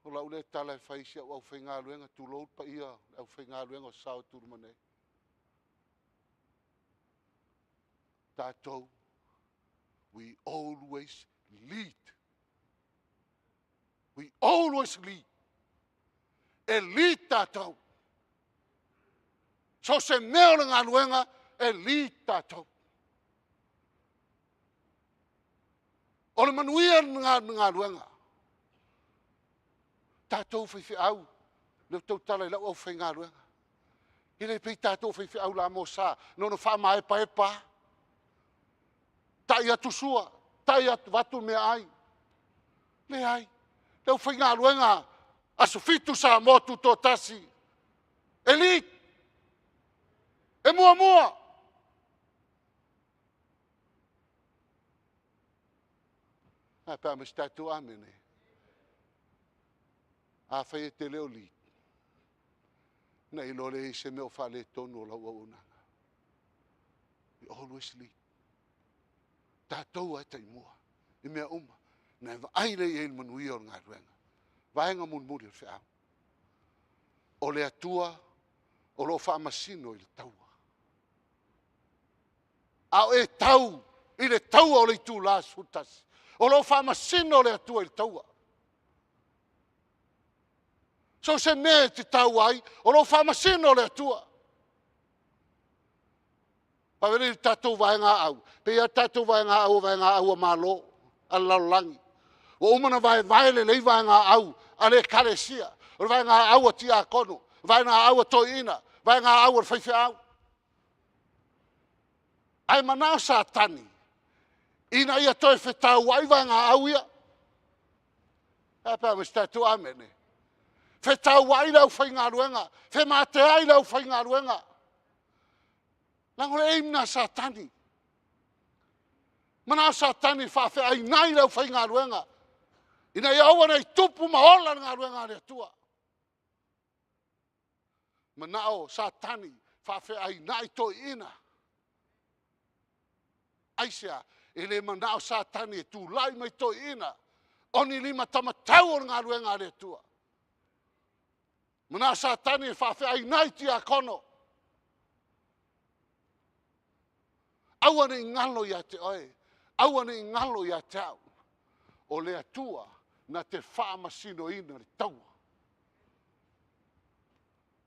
O lau lea tala e fai i si au aufaigaluega, tulou le paia o le aufaigaluega o sao atu i luma nei. Tatou, we always lead. We always lead. E lead tatou. So se mea o le galuega, e lead tatou. O le manuia le galuega. Tatou faifeau, lea ou tautala i lau aufaigaluega. E le pei tatou faifeau la mosa, nono faamaepaepa. Tai atu sua, tai atu vatu meaai. Leai, le aufaigaluega Aso Fitu Samoa Tutoatasi, e lead, e muamua. A pe a ma se tatou amene. Afai e te le o lead, na iloa lea i se mea o faaletonu o lau auaunaga. We always lead. Tatou lava e taimua i mea uma, na e vaai lea i ai i le manuia o le galuega. Vaega mulimuli o le feau. O le Atua o lo o faamasino i le taua. A o e tau i le taua o le itula 11, o lo o faamasino le Atua i le taua. So se mea e te tau ai, o lo o faamasino le Atua. Faapea le tatou vaega au, pei lava tatou vaega au o vaega au a Malo, a le lalolagi. Ua uma ona vaevae lelei vaega au a le ekalesia, o le vaega au a tiakono, vaega au a toeaiina, vaega au a le faifeau. Ae manao Satani ina ia toe fetauai vaega au ia. A pe a ma se tatou amene. Fetauai le aufaigaluega, femateai le aufaigaluega. Leaga o le aim lena a Satani. Manao Satani e faafeainai le aufaigaluega ina ia aua ne i tupu ma ola le galuega a le Atua. Manao Satani faafeainai toeaiina. Aisea? E le manao Satani e tulai mai toeaiina o ni lima tamatau o le galuega a le Atua. Manao Satani e faafeainai tiakono. Aua ne i galo ia te oe. Aua ne i galo ia te au, o le Atua na te faamasinoina le taua.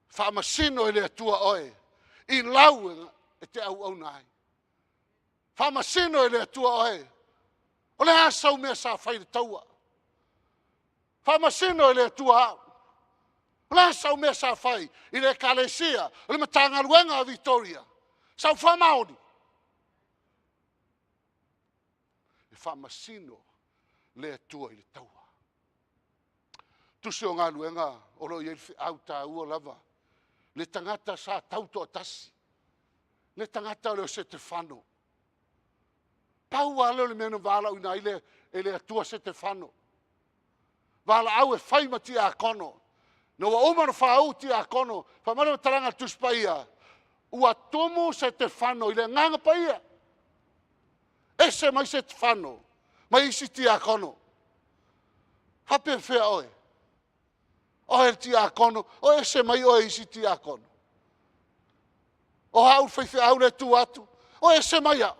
Faamasino e le Atua oe i lau e te auauna ai. Faamasino e le Atua oe. O le a sau mea sa fai i le taua? Faamasino e le Atua au. O le a sau mea sa fai i le Ekalesia, o le Matagaluega a Vitoria? Sau faamaoni? E faamasino le Atua i le taua. Tusi o Galuega o lo o i ai le feau taua lava. Le tagata sa tau toatasi, le tagata lea o Setefano. Pau lava lea o le mea na valaauina ai e le Atua Setefano. Valaau e fai ma tiakono. Na ua uma ona faauu tiakono, fai mai le faamatalaga a le Tusi Paia, ua tumu Setefano i le Agaga Paia. Ese mai Setefano mai isi tiakono. Faapefea oe? Oe le tiakono, o ese mai oe i isi tiakono. O au le faifeau lea e tu atu, o ese mai au.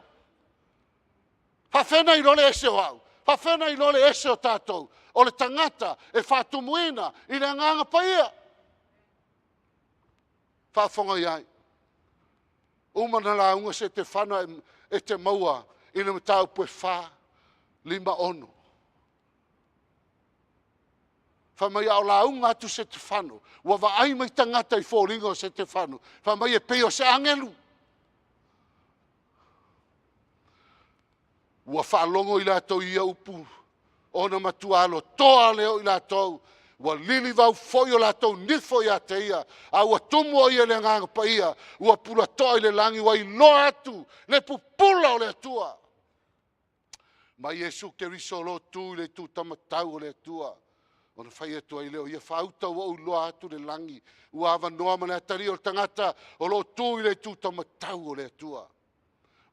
Faafefea ona iloa le ese o au? Faafefea ona iloa le ese o tatou? O le tagata e faatumuina i le Agaga Paia. Faafofoga i ai. Uma ona lauga Setefano e te maua i le mataupu e 4, 5, 6. Fai mai a o lauga atu Setefano, ua vaai mai tagata i foliga o Setefano, fai mai e pei o se agelu. Ua faalogo i latou i ia upu, ona matua lotoa lea o i latou, ua lilivau foi o latou nifo ia te ia, a ua tumu o ia i le Agaga Paia, ua pulatoa i le lagi, ua iloa atu le pupula o le Atua. Ma Iesu Keriso o lo o tu i le itu taumatau o le Atua, ona fai atu ai lea o ia, faauta ua ou iloa atu le lagi, ua avanoa ma le atalii o le tagata o lo o tu i le itu taumatau o le Atua.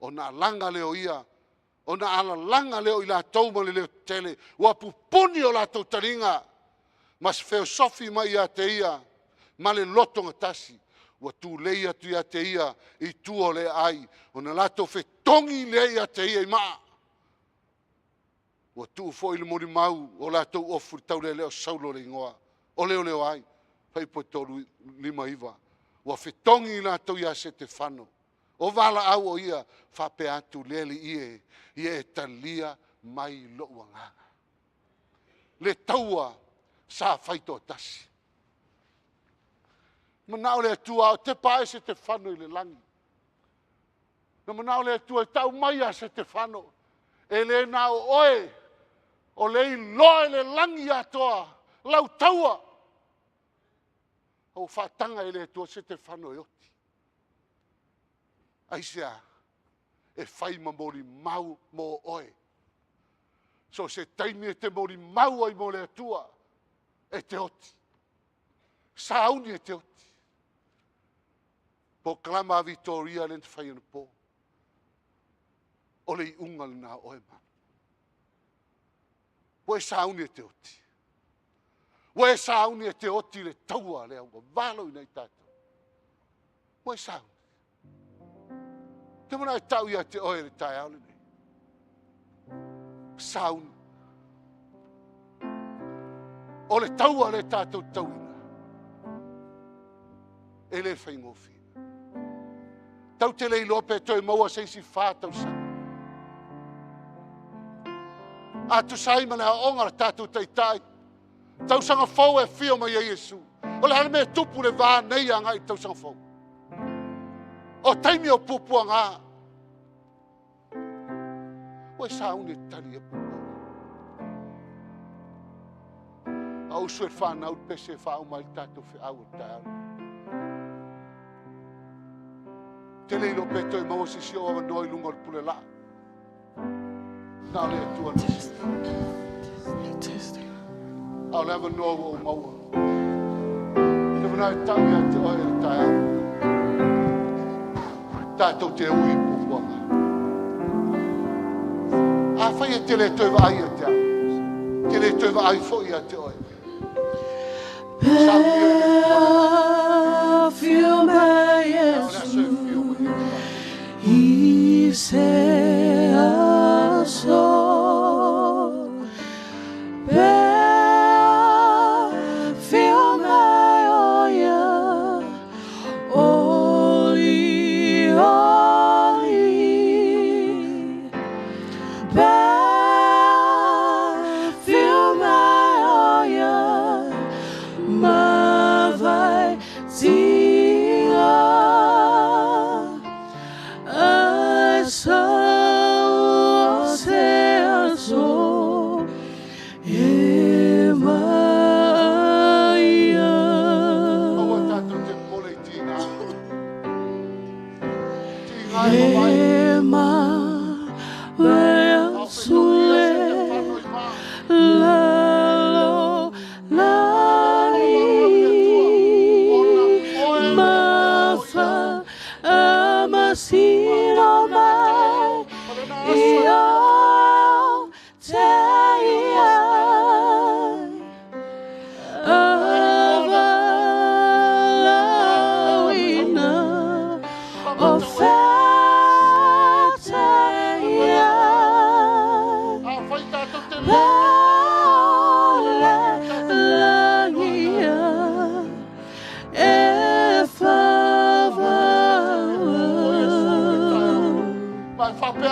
Ona alaga lea o ia, ona alalaga lea o i latou ma le leo tetele, ua pupuni o latou taliga, ma se feosofi mai ia te ia ma le lotogatasi, ua tulei atu ia te ia i tua o le aai, ona latou fetogi lea ia te ia i maa. Ua tuu foi le molimau o latou ofu i le taulealea o Saulo le igoa, o leoleo ai, Fuaiupu 3, 5, 9. Ua fetogi i latou ia Setefano, o valaau o ia, faapea atu le Alii e, ia e talia mai lou agaga. Le taua sa fai toatasi. Manao le Atua a o tepa ae Setefano i le lagi. Na manao le Atua e tau mai ia Setefano, e le na o oe o le iloa i le lagi atoa lau taua. Ua faataga e le Atua Setefano e oti. Aisea? E fai ma molimau mo oe. So o se taimi e te molimau ai mo le Atua, e te oti. Sauni e te oti. Polokalama a Vitoria lea na fai anapo. O le iuga lena o oe ma. Ua e sauni e te oti. Ua e sauni e te oti le taua lea ua valo ina i tatou. Ua e sauni. Te mana e tau ia te oe le taeao lenei. Sauni. O le taua le tatou tauina. E le faigofie. Tau te le iloa pe toe maua se isi 4 tausaga. A tusa ai ma le aoaoga a le tatou taitai, tausaga fou e afio mai ai Iesu. O le a le mea e tupu le va nei agai i tausaga fou? O taimi o puapuaga. Ua e sauni e tali ia puapuaga. A usu e whanau le pese e whauma ai le tatou feau o le taeao. Tele ilo pe toe maua sisi o avanoa i lunga o le pule laa. Na o le Atua na Testing. A o le avanoa ua ou maua. Te mana e tau ia te oe le taeao. Tatou te ui i puapuaga. A fai e te le toe vaai ia te au. Te le toe vaai foi ia te oe. Sauni e le Afio mai O le aso e fio mai I se aso.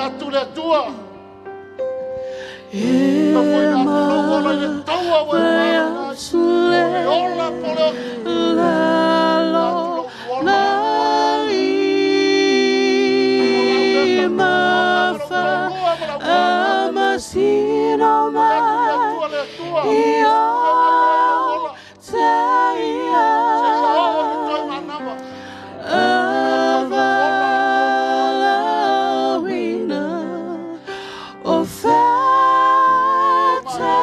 atu le Atua. Ofoina atu lou ola i le taua ua e faalogo ai, o le ola po o le oti. Atu lou ola, O lau lea tautoga ma lou toalua ma lau fanau. Momoli atu i le Atua le Atua, e gaio ai lou ola. Seia oo i le toe manava. Tuuina atu ai lou ola e toe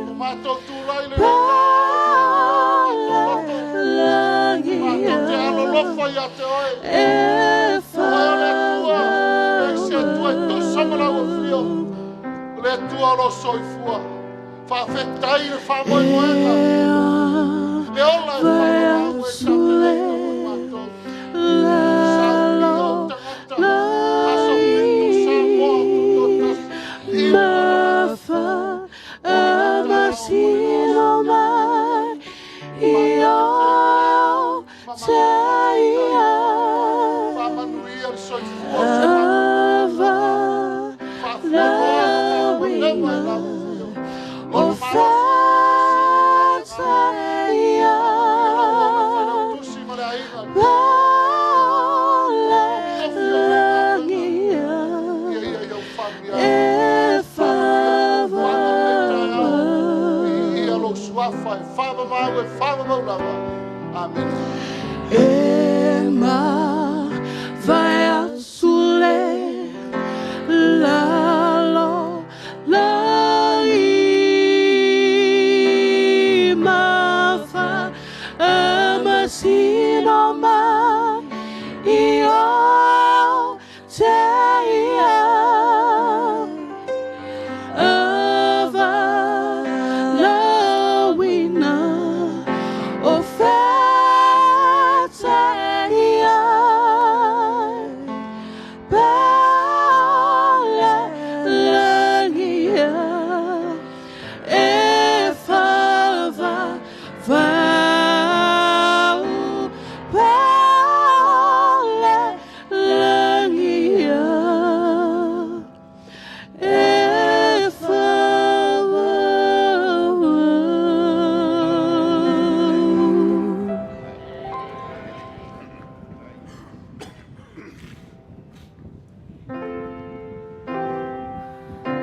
Ua matou tulai i lenei taeao e o matou loto, matou te alolofa ia te Oe. O Oe o le Atua, e leai se Atua e tusa ma lau afio, o le Atua o lo o soifua. Faafetai i le faamoemoega, le ola e faavavau e tapenaina mo i matou. Saunia ou tagata, aso 7 Samoa o tutoatasi i le lalolagi mo lena taeao ma lena aso. Matou te feiloai ma matou faafetai. Faamanuia le soifua o si o matou tagata. Faafualoa ma faafualeva i lau afio. Lona malosi sili le tatou I lou ola Failautusi ma le aiga, tofi o lenei galuega, ia ia i au faamanuiaga. Faamanuia fuafuaga o lenei taeao. Viia lou suafa e faavavau e faavavau lava. Amene.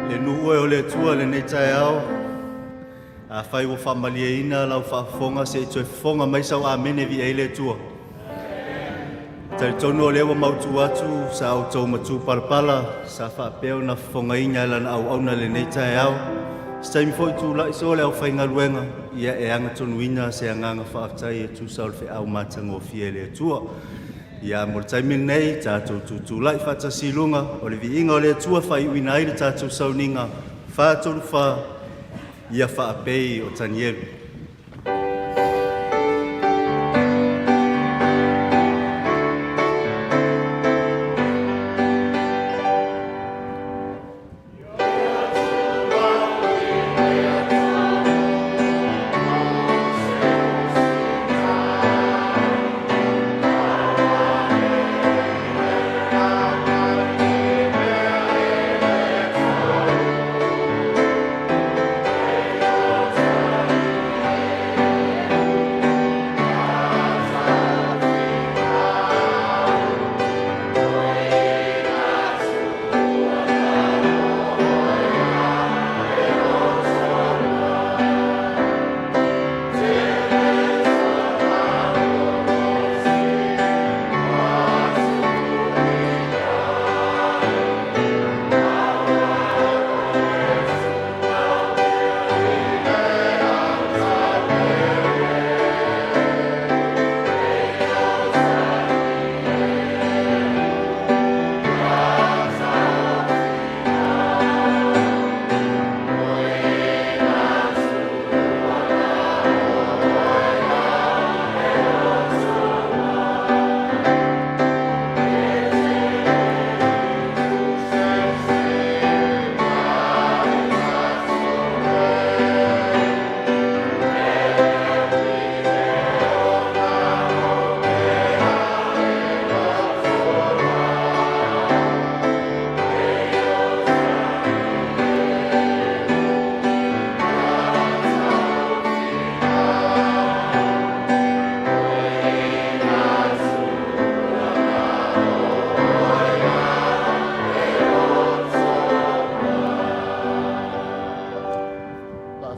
Le nuu e o le Atua i lenei taeao, afai ua faamalieina lau faafofoga se i toe fofoga mai sau amene viia ai le Atua. Talitonu o lea ua mautu atu sa outou matupalapala sa faapea ona fofogaina e lana auauna i lenei taeao. Se taimi foi tulai soo le aufaigaluega ia e agatonuina se agaga faafetai e tusa o le feau matagofie e le Atua. Ia mo le taimi lenei, tatou tutulai faatasi i luga o le viiga o le Atua faaiuina ai le tatou sauniga 434 ia faapei o Tanielu.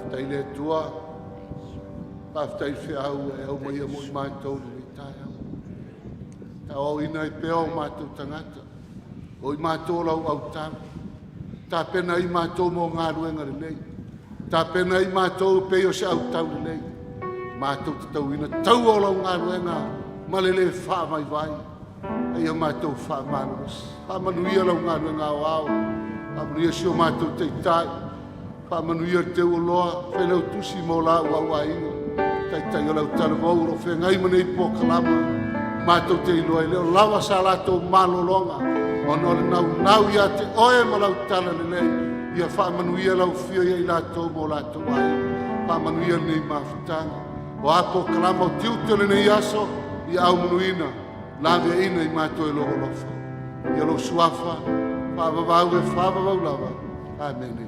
Faafetai i le Atua, faafetai i le feau ua e aumaia mo i matou i lenei taeao. Tauaoina ai pea o matou tagata, o i matou o lau autau. Tapena ai matou mo galuega lelei. Tapena ai matou pei o se autau lelei. Matou te tauina taua o lau galuega ma le lē faavaivai. A ia matou faamalolosi. Faamanuia lau galuega aoao. Faamanuia si o matou taitai. Faamanuia le teuoloa, failautusi ma o la ua aiga. Taitai o le autalavou o lo o feagai ma nei polokalama. Matou te iloa e le o lava sa latou malologa ona o le naunau ia te oe ma lau tala lelei. Ia faamanuia lau afio ia i latou ma o latou aiga. Faamanuia lenei mafutaga. O a polokalama o tiute o lenei aso, ia aumanuina, laveaiina i matou e lou alofa. Ia lou suafa, faavavau e faavavau lava. Amene.